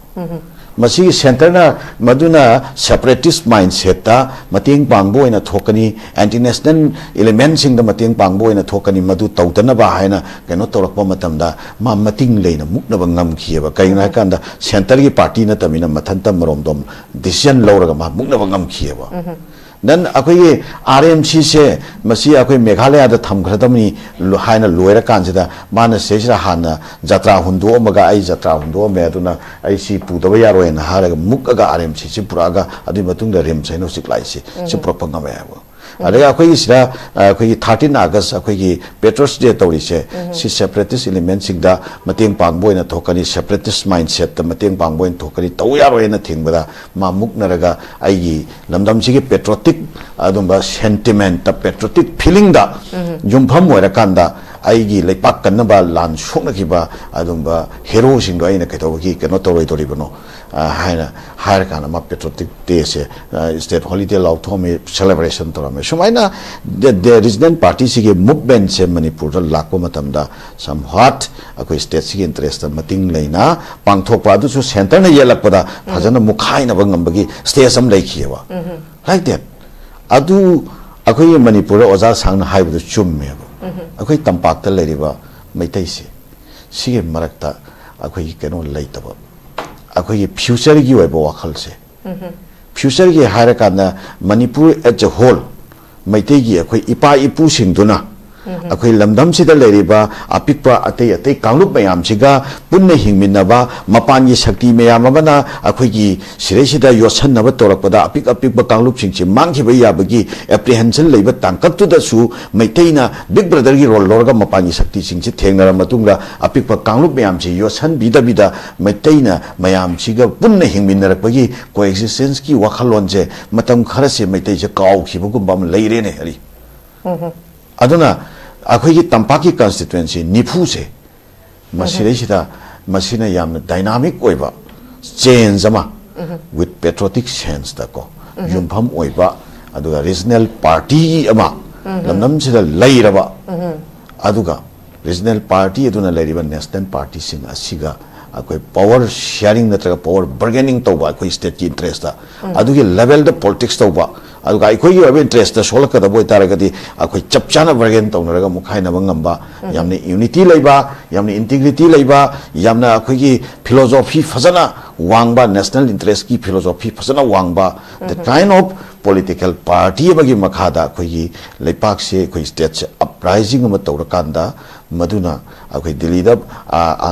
ꯃꯁꯤꯒꯤ ꯁꯦꯟꯇꯔꯅ ꯃꯗꯨꯅ ꯁꯦꯄꯔꯦꯇꯤꯁ ꯃꯥꯏꯟꯁꯦꯠꯇ ꯃꯇꯦꯡ ꯄꯥꯡꯕ ꯑꯣꯏꯅ ꯊꯣꯛꯀꯅꯤ, ꯑꯦꯟꯇꯤ ꯅꯦꯁꯅꯦꯜ ꯏꯂꯤꯃꯦꯟꯁꯤꯡꯗ ꯃꯇꯦꯡ ꯄꯥꯡꯕ ꯑꯣꯏꯅ ꯊꯣꯛꯀꯅꯤ, ꯃꯗꯨ ꯇꯧꯗꯅꯕ ꯍꯥꯏꯅ ꯀꯩꯅꯣ ꯇꯧꯔꯛꯄ ꯃꯇꯝꯗ ꯃꯥ ꯃꯇꯤꯡ ꯂꯩꯅ ꯃꯨꯛꯅꯕ ꯉꯝꯈꯤꯑꯕ꯫ ꯀꯩꯒꯤꯅꯣ ꯍꯥꯏꯀꯥꯟꯗ ꯁꯦꯟꯇꯔꯒꯤ ꯄꯥꯔꯇꯤ ꯅꯠꯇꯕꯅꯤꯅ ꯃꯊꯟꯇ ꯃꯔꯣꯝꯗꯣꯝ ꯗꯤꯁꯤꯖꯟ ꯂꯧꯔꯒ ꯃꯥ ꯃꯨꯛꯅꯕ ꯉꯝꯈꯤꯑꯕ꯫ ꯅꯟ ꯑꯩꯈꯣꯏꯒꯤ ꯑꯥꯔ ꯑꯦꯝ ꯁꯤꯁꯦ ꯃꯁꯤ ꯑꯩꯈꯣꯏ ꯃꯦꯘꯥꯂꯌꯥꯗ ꯊꯝꯈ꯭ꯔꯗꯕꯅꯤ ꯍꯥꯏꯅ ꯂꯣꯏꯔꯀꯥꯟꯁꯤꯗ ꯃꯥꯅ ꯁꯤꯗꯩꯁꯤꯗ ꯍꯥꯟꯅ ꯖꯇ꯭ꯔꯥ ꯍꯨꯟꯗꯣꯛꯑꯝꯃꯒ, "ꯑꯩ ꯖꯇ꯭ꯔꯥ ꯍꯨꯟꯗꯣꯛꯑꯝꯃꯦ, ꯑꯗꯨꯅ ꯑꯩ ꯁꯤ ꯄꯨꯗꯕ ꯌꯥꯔꯣꯏꯅ" ꯍꯥꯏꯔꯒ ꯃꯨꯛꯑꯒ ꯑꯥꯔ ꯑꯦꯝ ꯁꯤꯁꯤ ꯄꯨꯔꯛꯑꯒ, ꯑꯗꯨꯒꯤ ꯃꯇꯨꯡꯗ ꯔꯤꯝꯁ ꯍꯥꯏꯅ ꯍꯧꯖꯤꯛ ꯂꯥꯛꯏꯁꯤ, ꯁꯤ ꯄꯨꯔꯛꯄ ꯉꯝꯃꯦ ꯍꯥꯏꯕ꯫ ꯑꯗꯒꯤ ꯑꯩꯈꯣꯏꯒꯤ ꯁꯤꯗ, ꯑ, ꯑꯩꯈꯣꯏꯒꯤ ꯊꯥꯔꯇꯤꯟ ꯑꯥꯒꯁ ꯑꯩꯈꯣꯏꯒꯤ ꯄꯦꯇ꯭ꯔꯣꯁ ꯗꯦ ꯇꯧꯔꯤꯁꯦ, ꯁꯤ ꯁꯦꯄꯔꯦꯇꯤꯁ ꯏꯂꯤꯃꯦꯟꯁꯤꯡꯗ ꯃꯇꯦꯡ ꯄꯥꯡꯕ ꯑꯣꯏꯅ ꯊꯣꯛꯀꯅꯤ, ꯁꯦꯄꯔꯦꯇꯤꯁ ꯃꯥꯏꯟꯁꯦꯠꯇ ꯃꯇꯦꯡ ꯄꯥꯡꯕ ꯑꯣꯏꯅ ꯊꯣꯛꯀꯅꯤ, ꯇꯧ ꯌꯥꯔꯣꯏꯅ ꯊꯤꯡꯕꯗ ꯃꯥ ꯃꯨꯛꯅꯔꯒ ꯑꯩꯒꯤ ꯂꯝꯗꯝꯁꯤꯒꯤ ꯄꯦꯇ꯭ꯔꯣꯇꯤꯛ ꯑꯗꯨꯝꯕ ꯁꯦꯟꯇꯤꯃꯦꯟꯇ, ꯄꯦꯇ꯭ꯔꯣꯇꯤꯛ ꯐꯤꯂꯤꯡꯗ ꯌꯨꯝꯐꯝ ꯑꯣꯏꯔꯀꯥꯟꯗ ꯑꯩꯒꯤ ꯂꯩꯄꯥꯛ ꯀꯟꯅꯕ ꯂꯥꯟ ꯁꯣꯛꯅꯈꯤꯕ ꯑꯗꯨꯝꯕ ꯍꯦꯔꯣꯁꯤꯡꯗꯣ ꯑꯩꯅ ꯀꯩꯗꯧꯕꯒꯤ ꯀꯩꯅꯣ ꯇꯧꯔꯣꯏꯗꯧꯔꯤꯕꯅꯣ, ꯑ, ꯍꯥꯏꯅ ꯍꯥꯏꯔꯀꯥꯟꯗ ꯃꯥ ꯄꯦꯇ꯭ꯔꯣꯇꯤꯛ ꯗꯦꯁꯦ, ꯑ, ꯁ꯭ꯇꯦꯠ ꯍꯣꯂꯤꯗꯦ ꯂꯥꯎꯊꯣꯛꯑꯝꯃꯤ, ꯁꯦꯂꯦꯕ꯭ꯔꯦꯁꯟ ꯇꯧꯔꯝꯃꯤ꯫ ꯁꯨꯃꯥꯏꯅ ꯗ, ꯗ ꯔꯤꯖꯅꯦꯜ ꯄꯥꯔꯇꯤꯁꯤꯒꯤ ꯃꯨꯚꯃꯦꯟꯁꯦ ꯃꯅꯤꯄꯨꯔꯗ ꯂꯥꯛꯄ ꯃꯇꯝꯗ ꯁꯝꯍꯥꯠ ꯑꯩꯈꯣꯏ ꯁ꯭ꯇꯦꯠꯁꯤꯒꯤ ꯏꯟꯇꯔꯦꯁꯇ ꯃꯇꯤꯡ ꯂꯩꯅ ꯄꯥꯡꯊꯣꯛꯄ, ꯑꯗꯨꯁꯨ ꯁꯦꯟꯇꯔꯅ ꯌꯦꯜꯂꯛꯄꯗ ꯐꯖꯅ ꯃꯨꯛꯈꯥꯏꯅꯕ ꯉꯝꯕꯒꯤ ꯁ꯭ꯇꯦꯖ ꯑꯃ ꯂꯩꯈꯤꯑꯕ꯫ Like date. ꯑꯗꯨ ꯑꯩꯈꯣꯏꯒꯤ ꯃꯅꯤꯄꯨꯔꯗ ꯑꯣꯖꯥ ꯁꯥꯡꯅ ꯍꯥꯏꯕꯗꯨ ꯆꯨꯝꯃꯦꯕ꯫ ꯑꯩꯈꯣꯏ ꯇꯝꯄꯥꯛꯇ ꯂꯩꯔꯤꯕ ꯃꯩꯇꯩꯁꯦ, ꯁꯤꯒꯤ ꯃꯔꯛꯇ ꯑꯩꯈꯣꯏꯒꯤ ꯀꯩꯅꯣ ꯂꯩꯇꯕ, ꯑꯩꯈꯣꯏꯒꯤ ꯐ꯭ꯌꯨꯆꯔꯒꯤ ꯑꯣꯏꯕ ꯋꯥꯈꯜꯁꯦ, ꯐ꯭ꯌꯨꯆꯔꯒꯤ ꯍꯥꯏꯔꯀꯥꯟꯗ ꯃꯅꯤꯄꯨꯔ as a whole, ꯃꯩꯇꯩꯒꯤ ꯑꯩꯈꯣꯏ ꯏꯄꯥ ꯏꯄꯨꯁꯤꯡꯗꯨꯅ ꯑꯩꯈꯣꯏ ꯂꯝꯗꯝꯁꯤꯗ ꯂꯩꯔꯤꯕ ꯑꯄꯤꯛꯄ ꯑꯇꯩ ꯑꯇꯩ ꯀꯥꯡꯂꯨꯞ ꯃꯌꯥꯝꯁꯤꯒ ꯄꯨꯟꯅ ꯍꯤꯡꯃꯤꯟꯅꯕ, ꯃꯄꯥꯟꯒꯤ ꯁꯛꯇꯤ ꯃꯌꯥꯝ ꯑꯃꯅ ꯑꯩꯈꯣꯏꯒꯤ ꯁꯤꯗꯩꯁꯤꯗ ꯌꯣꯠꯁꯟꯅꯕ ꯇꯧꯔꯛꯄꯗ ꯑꯄꯤꯛ ꯑꯄꯤꯛꯄ ꯀꯥꯡꯂꯨꯞꯁꯤꯡꯁꯤ ꯃꯥꯡꯈꯤꯕ ꯌꯥꯕꯒꯤ apprehension ꯂꯩꯕ ꯇꯥꯡꯀꯛꯇꯨꯗꯁꯨ ꯃꯩꯇꯩꯅ big brotherꯒꯤ role ꯂꯧꯔꯒ ꯃꯄꯥꯟꯒꯤ ꯁꯛꯇꯤꯁꯤꯡꯁꯤ ꯊꯦꯡꯅꯔ ꯃꯇꯨꯡꯗ ꯑꯄꯤꯛꯄ ꯀꯥꯡꯂꯨꯞ ꯃꯌꯥꯝꯁꯤ ꯌꯣꯠꯁꯟꯕꯤꯗꯕꯤꯗ ꯃꯩꯇꯩꯅ ꯃꯌꯥꯝꯁꯤꯒ ꯄꯨꯟꯅ ꯍꯤꯡꯃꯤꯟꯅꯔꯛꯄꯒꯤ coexistenceꯀꯤ ꯋꯥꯈꯜꯂꯣꯟꯁꯦ ꯃꯇꯝ ꯈꯔꯁꯦ ꯃꯩꯇꯩꯁꯦ ꯀꯥꯎꯈꯤꯕꯒꯨꯝꯕ ꯑꯃ ꯂꯩꯔꯦꯅꯦ꯫ ꯑꯔꯤ ꯑꯗꯨꯅ ꯑꯩꯈꯣꯏꯒꯤ ꯇꯝꯄꯥꯛꯀꯤ constituency ꯅꯤꯐꯨꯁꯦ ꯃꯁꯤꯗꯩꯁꯤꯗ ꯃꯁꯤꯅ ꯌꯥꯝꯅ dynamic ꯑꯣꯏꯕ change ꯑꯃ with patriotic senseꯇ ꯀꯣ ꯌꯨꯝꯐꯝ ꯑꯣꯏꯕ, ꯑꯗꯨꯒ regional party ꯑꯃ ꯂꯝꯗꯝꯁꯤꯗ ꯂꯩꯔꯕ, ꯑꯗꯨꯒ regional party ꯑꯗꯨꯅ ꯂꯩꯔꯤꯕ national partyꯁꯤꯡ ꯑꯁꯤꯒ ꯑꯩꯈꯣꯏ power sharing ꯅꯠꯇ꯭ꯔꯒ power bargaining ꯇꯧꯕ, ꯑꯩꯈꯣꯏ stateꯀꯤ interestꯇ ꯑꯗꯨꯒꯤ levelꯗ politics ꯇꯧꯕ, ꯑꯗꯨꯒ ꯑꯩꯈꯣꯏꯒꯤ ꯑꯣꯏꯕ interestꯇ ꯁꯣꯛꯂꯛꯀꯗꯕ ꯑꯣꯏꯇꯥꯔꯒꯗꯤ ꯑꯩꯈꯣꯏ ꯆꯞ ꯆꯥꯅ bargain ꯇꯧꯅꯔꯒ ꯃꯨꯠꯈꯥꯏꯅꯕ ꯉꯝꯕ, ꯌꯥꯝꯅ unity ꯂꯩꯕ, ꯌꯥꯝꯅ integrity ꯂꯩꯕ, ꯌꯥꯝꯅ ꯑꯩꯈꯣꯏꯒꯤ philosophy ꯐꯖꯅ ꯋꯥꯡꯕ, national interestꯀꯤ philosophy ꯐꯖꯅ ꯋꯥꯡꯕ, the kind of political party ꯑꯃꯒꯤ ꯃꯈꯥꯗ ꯑꯩꯈꯣꯏꯒꯤ ꯂꯩꯄꯥꯛꯁꯦ, ꯑꯩꯈꯣꯏ stateꯁꯦ uprising ꯑꯃ ꯇꯧꯔꯀꯥꯟꯗ, ꯃꯗꯨꯅ ꯑꯩꯈꯣꯏ ꯗꯤꯜꯂꯤꯗ, ꯑ, ꯑ,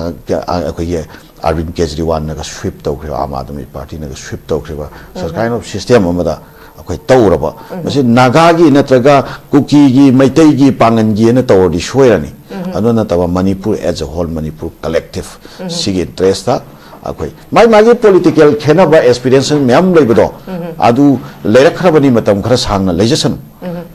ꯑ, ꯑꯩꯈꯣꯏꯒꯤ ꯑꯔꯕꯤꯟ ꯀꯦꯖꯔꯤꯋꯥꯜꯅꯒ sweep ꯇꯧꯈ꯭ꯔꯤꯕ, Aam Aadmi ꯄꯥꯔꯇꯤꯅꯒ sweep ꯇꯧꯈ꯭ꯔꯤꯕ such kind of system ꯑꯃꯗ ꯑꯩꯈꯣꯏ ꯇꯧꯔꯕ, ꯃꯁꯤ ꯅꯥꯒꯥꯒꯤ ꯅꯠꯇ꯭ꯔꯒ ꯀꯨꯀꯤꯒꯤ, ꯃꯩꯇꯩꯒꯤ, ꯄꯥꯡꯒꯟꯒꯤꯅ ꯇꯧꯔꯗꯤ ꯁꯣꯏꯔꯅꯤ꯫ ꯑꯗꯨ ꯅꯠꯇꯕ Manipur as a whole, Manipur collective ꯁꯤꯒꯤ interestꯇ ꯑꯩꯈꯣꯏ ꯃꯥꯏ ꯃꯥꯒꯤ political ꯈꯦꯠꯅꯕ, aspiration ꯃꯌꯥꯝ ꯂꯩꯕꯗꯣ, ꯑꯗꯨ ꯂꯩꯔꯛꯈ꯭ꯔꯕꯅꯤ, ꯃꯇꯝ ꯈꯔ ꯁꯥꯡꯅ ꯂꯩꯖꯁꯅꯨ꯫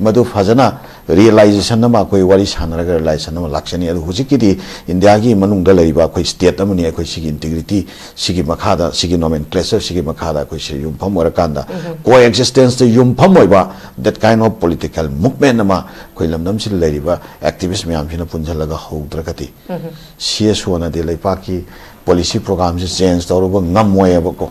ꯃꯗꯨ ꯐꯖꯅ realization ꯑꯃ ꯑꯩꯈꯣꯏ ꯋꯥꯔꯤ ꯁꯥꯟꯅꯔꯒ realization ꯑꯃ ꯂꯥꯛꯆꯅꯤ꯫ ꯑꯗꯨ ꯍꯧꯖꯤꯛꯀꯤꯗꯤ ꯏꯟꯗꯤꯌꯥꯒꯤ ꯃꯅꯨꯡꯗ ꯂꯩꯔꯤꯕ ꯑꯩꯈꯣꯏ state ꯑꯃꯅꯤ, ꯑꯩꯈꯣꯏ ꯁꯤꯒꯤ integrity ꯁꯤꯒꯤ ꯃꯈꯥꯗ, ꯁꯤꯒꯤ nomenclature ꯁꯤꯒꯤ ꯃꯈꯥꯗ ꯑꯩꯈꯣꯏ ꯁꯤ ꯌꯨꯝꯐꯝ ꯑꯣꯏꯔꯀꯥꯟꯗ, coexistenceꯇ ꯌꯨꯝꯐꯝ ꯑꯣꯏꯕ that kind of political movement ꯑꯃ ꯑꯩꯈꯣꯏ ꯂꯝꯗꯝꯁꯤꯗ ꯂꯩꯔꯤꯕ activist ꯃꯌꯥꯝꯁꯤꯅ ꯄꯨꯟꯁꯤꯜꯂꯒ ꯍꯧꯗ꯭ꯔꯒꯗꯤ, CSOꯅꯗꯤ ꯂꯩꯄꯥꯛꯀꯤ policy programꯁꯦ change ꯇꯧꯔꯨꯕ ꯉꯝꯃꯣꯏꯑꯕꯀꯣ꯫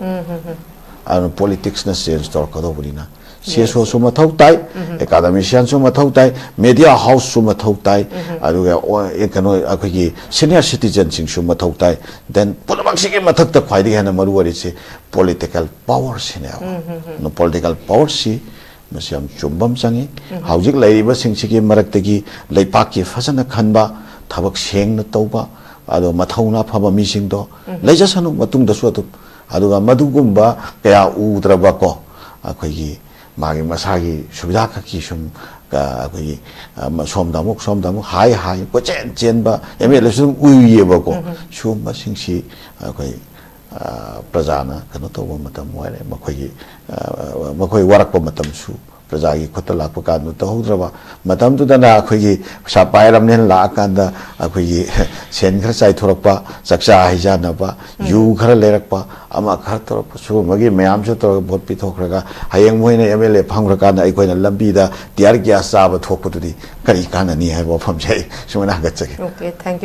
ꯑꯗꯨꯅ politicsꯅ change ꯇꯧꯔꯛꯀꯗꯧꯕꯅꯤꯅ, CSOꯁꯨ ꯃꯊꯧ ꯇꯥꯏ, academicianꯁꯨ ꯃꯊꯧ ꯇꯥꯏ, media houseꯁꯨ ꯃꯊꯧ ꯇꯥꯏ, ꯑꯗꯨꯒ ꯑꯣ-, ꯑꯦ, ꯀꯩꯅꯣ, ꯑꯩꯈꯣꯏꯒꯤ senior citizenꯁꯤꯡꯁꯨ ꯃꯊꯧ ꯇꯥꯏ, then ꯄꯨꯝꯅꯃꯛꯁꯤꯒꯤ ꯃꯊꯛꯇ ꯈ꯭ꯋꯥꯏꯗꯒꯤ ꯍꯦꯟꯅ ꯃꯔꯨ ꯑꯣꯏꯔꯤꯁꯤ political powerꯁꯤꯅꯦꯕ꯫ Political powerꯁꯤ ꯃꯁꯤ ꯌꯥꯝ ꯆꯨꯝꯕ ꯑꯃ ꯆꯪꯉꯤ꯫ ꯍꯧꯖꯤꯛ ꯂꯩꯔꯤꯕꯁꯤꯡꯁꯤꯒꯤ ꯃꯔꯛꯇꯒꯤ ꯂꯩꯄꯥꯛꯀꯤ ꯐꯖꯅ ꯈꯟꯕ, ꯊꯕꯛ ꯁꯦꯡꯅ ꯇꯧꯕ, ꯑꯗꯣ ꯃꯊꯧꯅꯥ ꯐꯕ ꯃꯤꯁꯤꯡꯗꯣ ꯂꯩꯖꯁꯅꯨ, ꯃꯇꯨꯡꯗꯁꯨ ꯑꯗꯨꯝ꯫ ꯑꯗꯨꯒ ꯃꯗꯨꯒꯨꯝꯕ ꯀꯌꯥ ꯎꯗ꯭ꯔꯕꯀꯣ, ꯑꯩꯈꯣꯏꯒꯤ ꯃꯥꯒꯤ ꯃꯁꯥꯒꯤ ꯁꯨꯕꯤꯙꯥ ꯈꯛꯀꯤ ꯁꯨꯝ, ꯑ, ꯑꯩꯈꯣꯏꯒꯤ, ꯑ, ꯃ-, ꯁꯣꯝꯗ ꯑꯃꯨꯛ, ꯁꯣꯝꯗ ꯑꯃꯨꯛ, ꯍꯥꯏ ꯍꯥꯏ, ꯀꯣꯏꯆꯦꯟ ꯆꯦꯟꯕ ꯑꯦꯝ ꯑꯦꯜ ꯑꯦꯁꯨ ꯑꯗꯨꯝ ꯎꯏꯌꯦꯕꯀꯣ꯫ ꯁꯤꯒꯨꯝꯕꯁꯤꯡꯁꯤ ꯑꯩꯈꯣꯏ, ꯑ, ꯄ꯭ꯔꯖꯥꯅ ꯀꯩꯅꯣ ꯇꯧꯕ ꯃꯇꯝ ꯑꯣꯏꯔꯦ, ꯃꯈꯣꯏꯒꯤ, ꯑ, ꯃꯈꯣꯏ ꯋꯥꯔꯛꯄ ꯃꯇꯝꯁꯨ ꯄ꯭ꯔꯖꯥꯒꯤ ꯈꯨꯠꯇ ꯂꯥꯛꯄ ꯀꯥꯟꯗ ꯇꯧꯍꯧꯗ꯭ꯔꯕ ꯃꯇꯝꯗꯨꯗꯅ ꯑꯩꯈꯣꯏꯒꯤ ꯄꯩꯁꯥ ꯄꯥꯏꯔꯕꯅꯤꯅ ꯂꯥꯛꯑꯀꯥꯟꯗ ꯑꯩꯈꯣꯏꯒꯤ ꯁꯦꯟ ꯈꯔ ꯆꯥꯏꯊꯣꯔꯛꯄ, ꯆꯥꯛꯆꯥ ꯍꯩꯖꯥꯟꯅꯕ, ꯌꯨ ꯈꯔ ꯂꯩꯔꯛꯄ, ꯑꯃ ꯈꯔ ꯇꯧꯔꯛꯄ, ꯁꯤꯒꯨꯝꯕꯒꯤ ꯃꯌꯥꯝꯁꯨ ꯇꯧꯔꯒ ꯚꯣꯠ ꯄꯤꯊꯣꯛꯈ꯭ꯔꯒ ꯍꯌꯦꯡ ꯃꯣꯏꯅ ꯑꯦꯝ ꯑꯦꯜ ꯑꯦ ꯐꯝꯈ꯭ꯔꯀꯥꯟꯗ ꯑꯩꯈꯣꯏꯅ ꯂꯝꯕꯤꯗ ꯇꯤꯌꯥꯔ ꯒ꯭ꯌꯥꯁ ꯆꯥꯕ ꯊꯣꯛꯄꯗꯨꯗꯤ ꯀꯔꯤ ꯀꯥꯟꯅꯅꯤ ꯍꯥꯏꯕ ꯋꯥꯐꯝꯁꯦ ꯑꯩ ꯁꯨꯃꯥꯏꯅ ꯍꯪꯒꯠꯆꯒꯦ꯫ Okay, thank you.